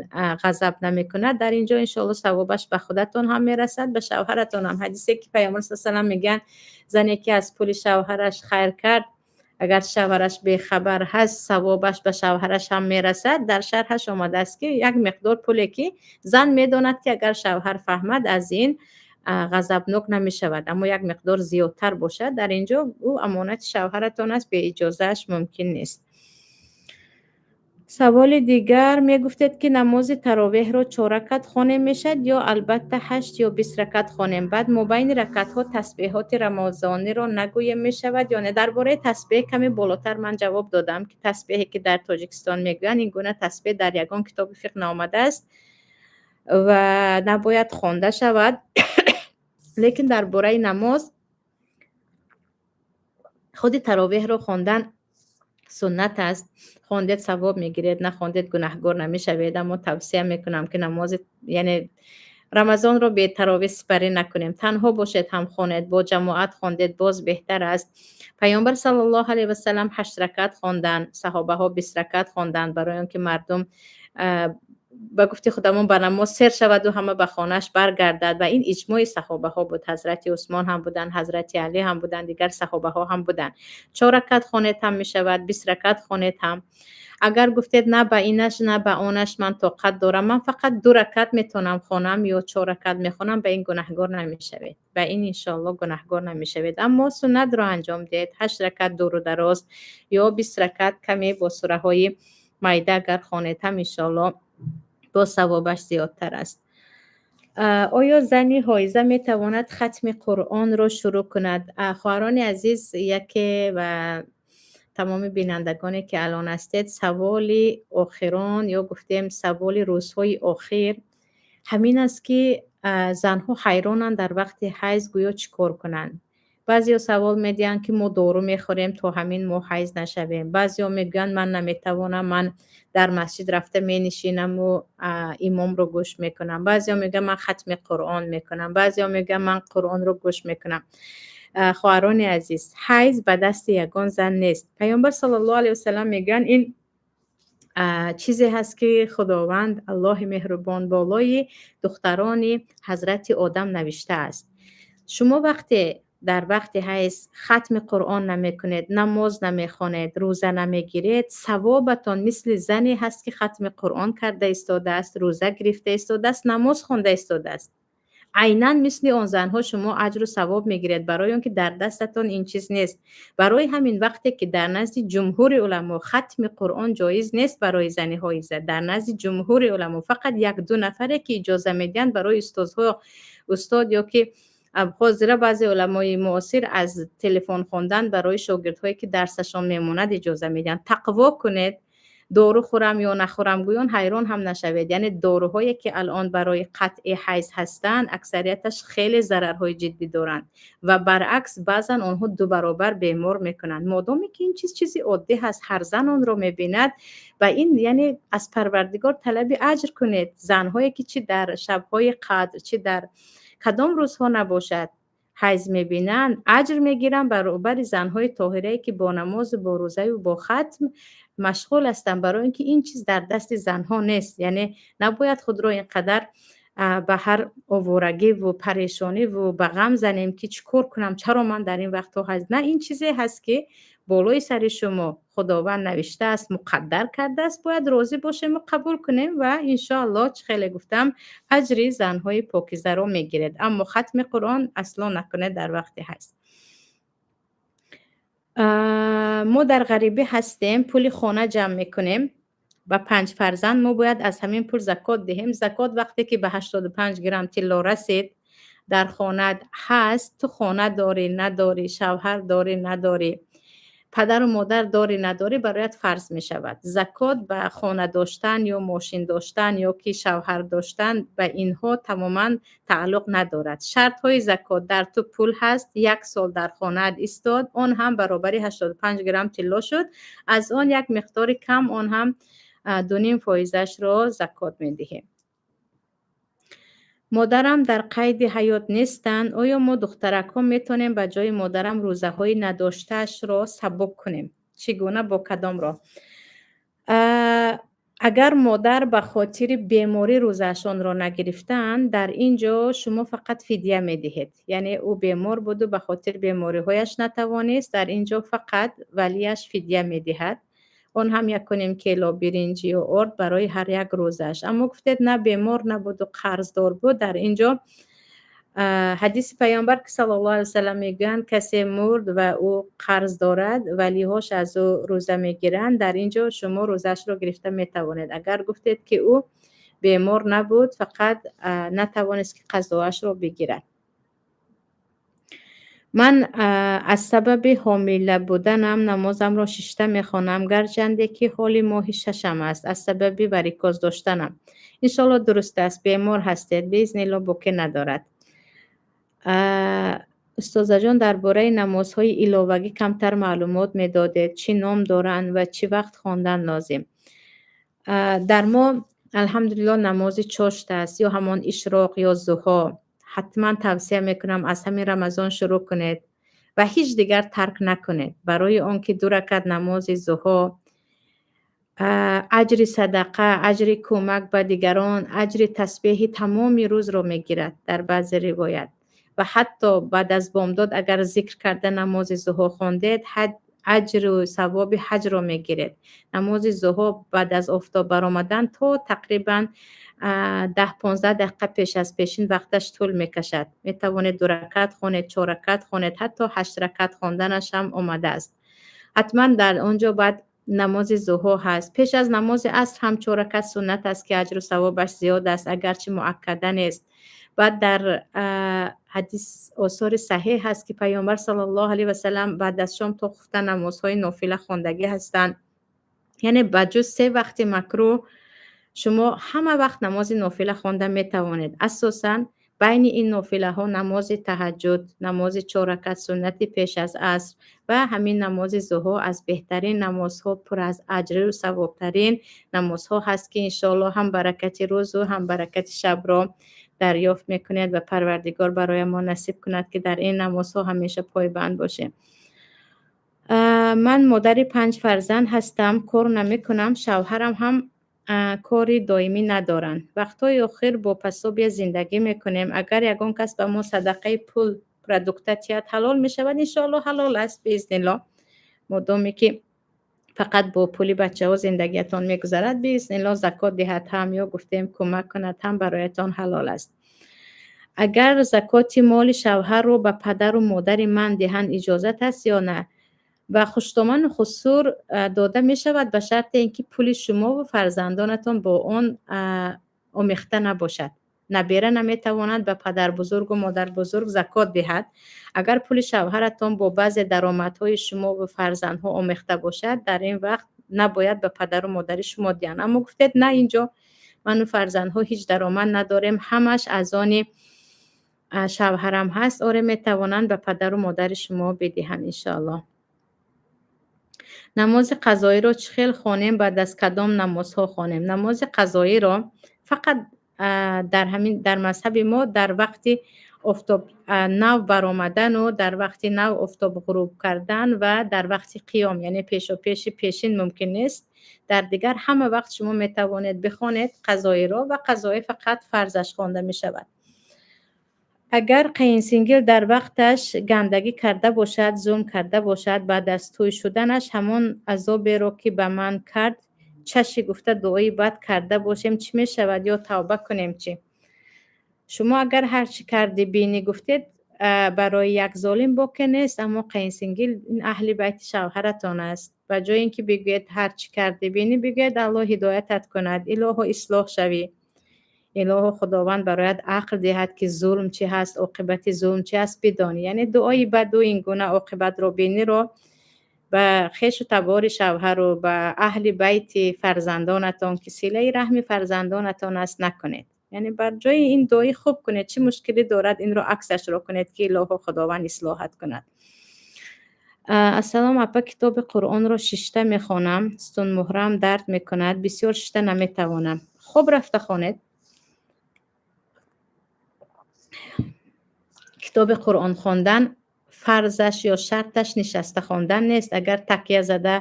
ғазаб намекунад. Дар ин ҷо, иншоалло, савобаш ба худатон ҳам мерасад, ба шавҳаратон ҳам. Ҳадисе ки Паёмбар са салам мегӯянд: зане ки аз пули шавҳараш хайр кард, агар шавҳараш бехабар ҳаст, савобаш ба шавҳараш ҳам мерасад. Дар шарҳаш омадааст, ки як миқдор пуле, ки зан медонад, ки агар шавҳар фаҳмад, аз ин ғазабнок намешавад, аммо як миқдор зиёдтар бошад, дар ин ҷо ӯ амонати шавҳаратон аст, беиҷозааш мумкин нест. Саволи дигар: мегуфтед, ки намози таровеҳро чор ракат хонем мешавад ё албатта ҳашт ё 20 ракат хонем? Баъд мобайни ракатҳо тасбеҳоти рамазониро нагӯем мешавад ё не? Дар бораи тасбеҳ каме болотар ман ҷавоб додам, ки тасбеҳе, ки дар Тоҷикистон мегӯянд, ин гуна тасбеҳ дар ягон китоби фиқҳ наомадааст ва набояд хонда шавад. Лекин дар бораи намоз, худи таровеҳро хондан суннат аст. Хондед, савоб мегиред, нахондед, гунаҳгор намешавед. Аммо тавсия мекунам, ки намози, яъне Рамазонро бетаровеҳ сипарӣ накунем. Танҳо бошед ҳам хонед, бо ҷамоат хондед, боз беҳтар аст. Паёмбар саллаллоҳу алайҳи васалам ҳашт ракат хонданд, саҳобаҳо 20 ракат хонданд, барои он ки мардум, ба гуфти худамон, ба намоз сер шаваду ҳама ба хонааш баргардад. Ва ин иҷмои саҳобаҳо буд. Ҳазрати Усмон ҳам буданд, ҳазрати Алӣ ҳам буданд, дигар саҳобаҳо ҳам буданд. Чор ракат хонед ҳам мешавад, 20 ракат хонед ҳам. Агар гуфтед, на ба инаш, на ба онаш ман тоқат дорам, ман фақат ду ракат метавонам хонам ё чор ракат мехонам, ба ин гунаҳгор намешавед. Ба ин, иншоалло, гунаҳгор намешавед. Аммо суннатро анҷом диҳед: ҳашт ракат дуру дароз ё 20 ракат каме бо сураҳои майда агар хонед ҳам, иншоалло, боз савобаш зиёдтар аст. Оё зани ҳоиза метавонад хатми Қуръонро шурӯъ кунад? Хоҳарони азиз, яке ва тамоми бинандагоне, ки алон ҳастед, саволи охирон ё гуфтем саволи рӯзҳои охир ҳамин аст, ки занҳо ҳайронанд, дар вақти ҳайз гӯё чӣ кор кунанд. Баъзеҳо савол медиҳанд, ки мо дору мехӯрем, то ҳамин мо ҳайз нашавем. Баъзеҳо мегӯянд, ман наметавонам, ман дар масҷид рафта менишинаму имомро гӯш мекунам. Баъзеҳо мегӯянд, ман хатми Қуръон мекунам. Баъзеҳо мегӯянд, ман Қуръонро гӯш мекунам. Хоҳарони азиз, ҳайз ба дасти ягон зан нест. Паёмбар саллаллоҳу алайҳи васалам мегӯянд, ин чизе ҳаст, ки Худованд, Аллоҳи меҳрубон, болои духтарони ҳазрати Одам навиштааст. Шумо вақте дар вақти ҳайз хатми Қуръон намекунед, намоз намехонед, рӯза намегиред, савобатон мисли зане ҳаст, ки хатми Қуръон карда истодааст, рӯза гирифта истодааст, намоз хонда истодааст. Айнан мисли он занҳо шумо аҷру савоб мегиред, барои он ки дар дастатон ин чиз нест. Барои ҳамин, вақте ки дар назди ҷумҳури уламо хатми Қуръон ҷоиз нест барои зани ҳоиза, дар назди ҷумҳури уламо фақат як-ду нафаре, ки иҷоза медиҳанд барои устозҳо, устод ё ки ҳозира баъзе уламои муосир аз телефон хондан барои шогирдҳое, ки дарсашон мемонад, иҷоза медиҳанд. Тақво кунед. Дору хӯрам ё нахӯрам гӯён ҳайрон ҳам нашавед. Яъне доруҳое, ки алон барои қатъи ҳайз ҳастанд, аксарияташ хеле зарарҳои ҷиддӣ доранд ва баръакс, баъзан онҳо ду баробар бемор мекунанд. Модоме ки ин чиз чизи оддӣ ҳаст, ҳар зан онро мебинад ва ин, яъне, аз Парвардигор талаби аҷр кунед. Занҳое, ки чӣ дар шабҳои қадр, чӣ дар кадом рӯзҳо набошад, ҳайз мебинанд, аҷр мегиранд баробари занҳои тоҳирае, ки бо намозу бо рӯзаю бо хатм машғул ҳастанд, барои он ки ин чиз дар дасти занҳо нест. Яъне набояд худро ин қадар ба ҳар оворагиву парешониву ба ғам занем, ки чӣ кор кунам, чаро ман дар ин вақтҳо ҳайз. На, ин чизе ҳаст, ки болои сари шумо Худованд навиштааст, муқаддар кардааст. Бояд розӣ бошему қабул кунем ва, иншоаллоҳ, чӣ хеле гуфтам, аҷри занҳои покизаро мегиред. Аммо хатми Қуръон асло накунед дар вақти ҳайз. Мо дар ғарибӣ ҳастем, пули хона ҷамъ мекунем. Ба панҷ фарзанд мо бояд аз ҳамин пул закот диҳем. Закот вақте ки ба 85 грамм тилло расид, дар хонаат ҳаст, ту хона дорӣ, надорӣ, шавҳар дорӣ, надорӣ, падару модар дорӣ, надорӣ, бароят фарз мешавад. Закот ба хона доштан ё мошин доштан ё ки шавҳар доштан, ба инҳо тамоман тааллуқ надорад. Шартҳои закот: дар ту пул ҳаст, як сол дар хонаат истод, он ҳам баробари 85 грамм тилло шуд, аз он як миқдори кам, он ҳам 2,5 фоизашро закот медиҳем. Модарам дар қайди ҳаёт нестанд. Оё мо, духтаракҳо, метавонем ба ҷои модарам рӯзаҳои надоштаашро сабук кунем? Чӣ гуна, бо кадом роҳ? Агар модар ба хотири беморӣ рӯзаашонро нагирифтаанд, дар ин ҷо шумо фақат фидя медиҳед. Яъне ӯ бемор буду ба хотири бемориҳояш натавонист, дар ин ҷо фақат валияш фидя медиҳад, он ҳам 1,5 кило биринҷ ё орд барои ҳар як рӯзаш. Аммо гуфтед, на, бемор набуду қарздор буд. Дар ин ҷо ҳадиси Паёмбар, ки саллаллоҳу алайҳи васаллам мегӯянд: касе мурд ва ӯ қарз дорад, валиҳош аз ӯ рӯза мегиранд. Дар ин ҷо шумо рӯзаашро гирифта метавонед. Агар гуфтед, ки ӯ бемор набуд, фақат натавонист, ки қазоашро бигирад. Ман аз сабаби ҳомила буданам намозамро шишта мехонам, гарчанде ки ҳоли моҳи шашам аст, аз сабаби варикоз доштанам. Иншоалло, дуруст аст, бемор ҳастед, биизнилло, боке надорад. Устозаҷон, дар бораи намозҳои иловагӣ камтар маълумот медодед. Чӣ ном доранд ва чӣ вақт хондан лозим? Дар мо, алҳамдулилло, намози чошт аст ё ҳамон ишроқ ё зуҳо. Ҳатман тавсия мекунам, аз ҳамин Рамазон шурӯъ кунед ва ҳеҷ дигар тарк накунед, барои он ки ду ракат намози зуҳо аҷри садақа, аҷри кӯмак ба дигарон, аҷри тасбеҳи тамоми рӯзро мегирад дар баъзе ривоят. Ва ҳатто баъд аз бомдод агар зикр карда намози зуҳо хондед, аҷру савоби ҳаҷро мегиред. Намози зуҳо баъд аз офтоб баромадан то тақрибан 10-15 дақиқа пеш аз пешин вақташ тӯл мекашад. Метавонед ду ракат хонед, чор ракат хонед, ҳатто ҳашт ракат хонданаш ҳам омадааст. Ҳатман дар он ҷо баъд намози зуҳо ҳаст. Пеш аз намози аср ҳам чор ракат суннат аст, ки аҷру савобаш зиёд аст, агарчи муаккада нест. Баъд дар ҳадис, осори саҳеҳ ҳаст, ки Паёмбар саллаллоҳу алайҳи васаллам баъд аз шом то хуфта намозҳои нофила хондагӣ ҳастанд. Яъне ба ҷуз се вақти макрӯҳ шумо ҳама вақт намози нофила хонда метавонед. Асосан байни ин нофилаҳо намози таҳаҷҷуд, намози чор ракат суннати пеш аз аср ва ҳамин намози зуҳо аз беҳтарин намозҳо, пур аз аҷру савобтарин намозҳо ҳаст, ки иншоалло ҳам баракати рӯзу ҳам баракати шабро дарёфт мекунед. Ва Парвардигор барои мо насиб кунад, ки дар ин намозҳо ҳамеша пойбанд бошем. Ман модари панҷ фарзанд ҳастам, кор намекунам, шавҳарам ҳам кори доимӣ надоранд. Вақтҳои охир бо пособия зиндагӣ мекунем. Агар ягон кас ба мо садақаи пул, продукта тиҳад, ҳалол мешавад? Иншоалло, ҳалол аст, биизнилло. Модоме ки фақат бо пули бачаҳо зиндагиятон мегузарад, биизнилло, закот диҳад ҳам ё гуфтем, кӯмак кунад ҳам, бароятон ҳалол аст. Агар закоти моли шавҳарро ба падару модари ман диҳанд, иҷозат аст ё на? Ба хуштоману хусур дода мешавад, ба шарте ин ки пули шумову фарзандонатон бо он омехта набошад. Набера наметавонад ба падарбузургу модарбузург закот диҳад. Агар пули шавҳаратон бо баъзе даромадҳои шумову фарзандҳо омехта бошад, дар ин вақт набояд ба падару модари шумо диҳанд. Аммо гуфтед, на, инҷо ману фарзандҳо ҳеҷ даромад надорем, ҳамаш аз они шавҳарам ҳаст, оре, метавонанд ба падару модари шумо бидиҳанд, иншоаллоҳ. Намози қазоиро чӣ хел хонем, баъд аз кадом намозҳо хонем? Намози қазоиро фақат дар ҳамин, дар мазҳаби мо, дар вақти офтоб нав баромадану дар вақти нав офтоб ғуруб кардан ва дар вақти қиём, яъне пешопеши пешин мумкин нест. Дар дигар ҳама вақт шумо метавонед бихонед қазоиро, ва қазоӣ фақат фарзаш хонда мешавад. Агар қайинсингил дар вақташ гандагӣ карда бошад, зулм карда бошад, баъд аз тӯй шуданаш ҳамон азоберо, ки ба ман кард, чаши гуфта дуои бад карда бошем, чӣ мешавад ё тавба кунем, чӣ? Шумо агар ҳар чӣ кардӣ бинӣ гуфтед, барои як золим боке нест, аммо қайинсингил ин аҳли байти шавҳаратон аст. Ба ҷои ин ки бигӯед, ҳар чӣ кардӣ бинӣ, бигӯед, Аллоҳ ҳидоятат кунад, илоҳо, ислоҳ шавӣ, илоҳо, Худованд бароят ақл диҳад, ки зулм чӣ ҳаст, оқибати зулм чӣ аст, бидонӣ. Яъне дуои баду ин гуна оқибатро биниро ба хешу табори шавҳару ба аҳли байти фарзандонатон, ки силаи раҳми фарзандонатон аст, накунед. Яъне бар ҷои ин дуои хуб кунед. Чӣ мушкилӣ дорад, инро аксашро кунед, ки илоҳо, Худованд ислоҳат кунад. Ассалом, апа, китоби Қуръонро шишта мехонам, сутунмуҳрам дард мекунад, бисёр шишта наметавонам. Хоб рафта хонед. Китоби Қуръон хондан фарзаш ё шарташ нишаста хондан нест. Агар такя зада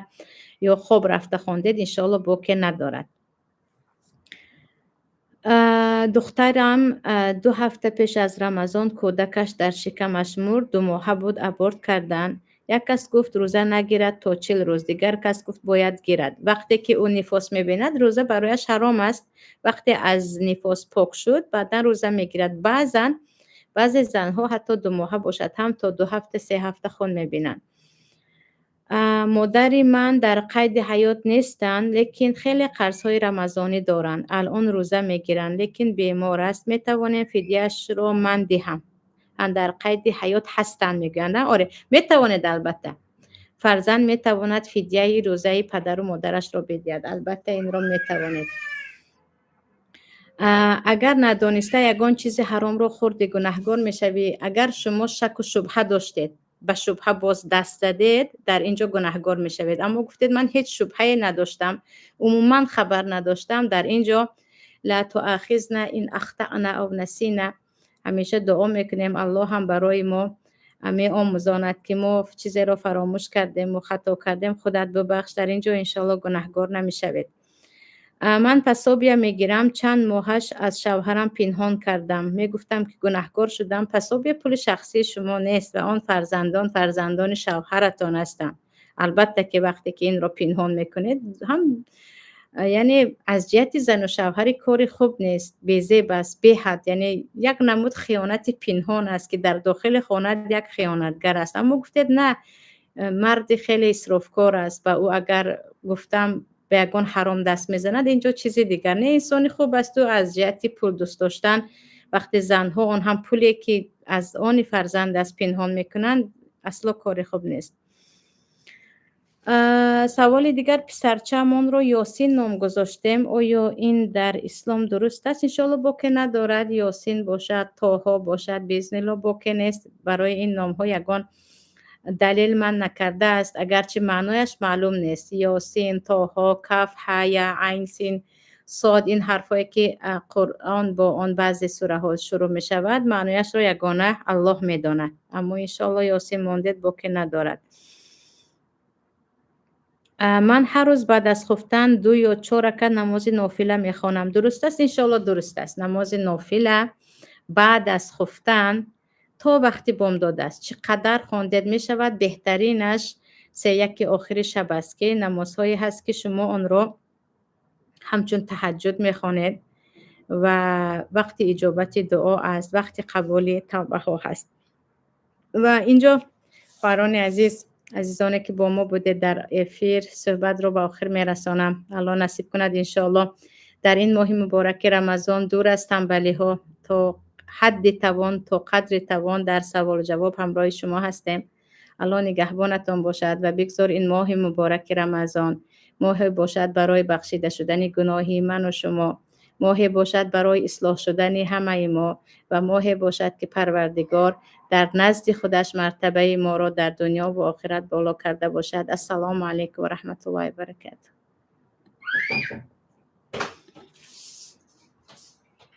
ё хоб рафта хондед, иншоалло, боке надорад. Духтарам 2 ҳафта пеш аз Рамазон кӯдакаш дар шикамаш мурд, 2 моҳа буд, аборт карданд. Як кас гуфт, рӯза нагирад то 40 рӯз, дигар кас гуфт, бояд гирад. Вақте ки ӯ нифос мебинад, рӯза барояш ҳаром аст. Вақте аз нифос пок шуд, баъдан рӯза мегирад. Баъзан баъзе занҳо ҳатто 2 моҳа бошад ҳам, то 2 ҳафта, 3 ҳафта хун мебинанд. Модари ман дар қайди ҳаёт нестанд, лекин хеле қарзҳои рамазонӣ доранд. Алон рӯза мегиранд, лекин бемор аст. Метавонем фидияшро ман диҳам? Дар қайди ҳаёт ҳастанд, мегӯянд. Оре, метавонед, албатта. Фарзанд метавонад фидияи рӯзаи падару модарашро бидиҳад. Албатта, инро метавонед. Агар надониста ягон чизи ҳаромро хӯрдӣ, гунаҳгор мешавӣ? Агар шумо шаку шубҳа доштед, ба шубҳа боз даст задед, дар ин ҷо гунаҳгор мешавед. Аммо гуфтед, ман ҳеҷ шубҳае надоштам, умуман хабар надоштам, дар ин ҷо لا تؤاخذنا إن أخطأنا أو نسينا. Ҳамеша дуо мекунем, Аллоҳ ҳам барои мо меомӯзонад, ки мо чизеро фаромӯш кардему хато кардем, худат бубахш. Дар ин ҷо, иншоалло, гунаҳгор намешавед. Ман пособия мегирам, чанд моҳаш аз шавҳарам пинҳон кардам, мегуфтам, ки гунаҳгор шудам. Пособия пули шахсии шумо нест ва он фарзандон фарзандони шавҳаратон ҳастанд. Албатта, ки вақте ки инро пинҳон мекунед ҳам, яъне аз ҷиҳати зану шавҳарӣ кори хуб нест, безеб аст беҳад. Яъне як намуд хиёнати пинҳон аст, ки дар дохили хона як хиёнатгар аст. Аммо гуфтед, на, марди хеле исрофкор аст ва ӯ агар гуфтам, ба ягон ҳаром даст мезанад, ин ҷо чизи дигар. Не, инсони хуб асту аз ҷиҳати пул дӯст доштан, вақте занҳо, он ҳам пуле ки аз они фарзанд аст, пинҳон мекунанд, асло кори хуб нест. Саволи дигар: писарчаамонро Ёсин ном гузоштем, оё ин дар ислом дуруст аст? Иншоалло, боке надорад. Ёсин бошад, Тоҳо бошад, биизнилло, боке нест. Барои ин номҳо ягон далел ман накардааст, агарчи маънояш маълум нест. Ёсин, Тоҳо, каф, ҳа, я, айн, син, сод, ин ҳарфҳое ки Қуръон бо он баъзе сураҳо шурӯъ мешавад, маънояшро ягона Аллоҳ медонад. Аммо, иншоалло, Ёсин мондед, боке надорад. Ман ҳар рӯз баъд аз хуфтан ду ё чор ракат намози нофила мехонам, дуруст аст? Иншоалло, дуруст аст. Намози нофила баъд аз хуфтан то вақти бомдод аст, чӣ қадар хондед мешавад. Беҳтаринаш сеяки охири шаб аст, ки намозҳое ҳаст, ки шумо онро ҳамчун таҳаҷҷуд мехонед ва вақти иҷобати дуо аст, вақти қабули тавбаҳо ҳаст. Ва инҷо, хоҳарони азиз, азизоне ки бо мо будед дар эфир, суҳбатро ба охир мерасонам. Аллоҳ насиб кунад, иншоалло, дар ин моҳи мубораки Рамазон дур аз танбалиҳо, то ҳадди тавон, то қадри тавон дар саволу ҷавоб ҳамроҳи шумо ҳастем. Аллоҳ нигаҳбонатон бошад ва бигзор ин моҳи мубораки Рамазон моҳе бошад барои бахшида шудани гуноҳи ману шумо, моҳе бошад барои ислоҳ шудани ҳамаи мо ва моҳе бошад, ки Парвардигор дар назди худаш мартабаи моро дар дунё ва охират боло карда бошад. Ассалому алайкум ва раҳматуллоҳи баракатуҳ.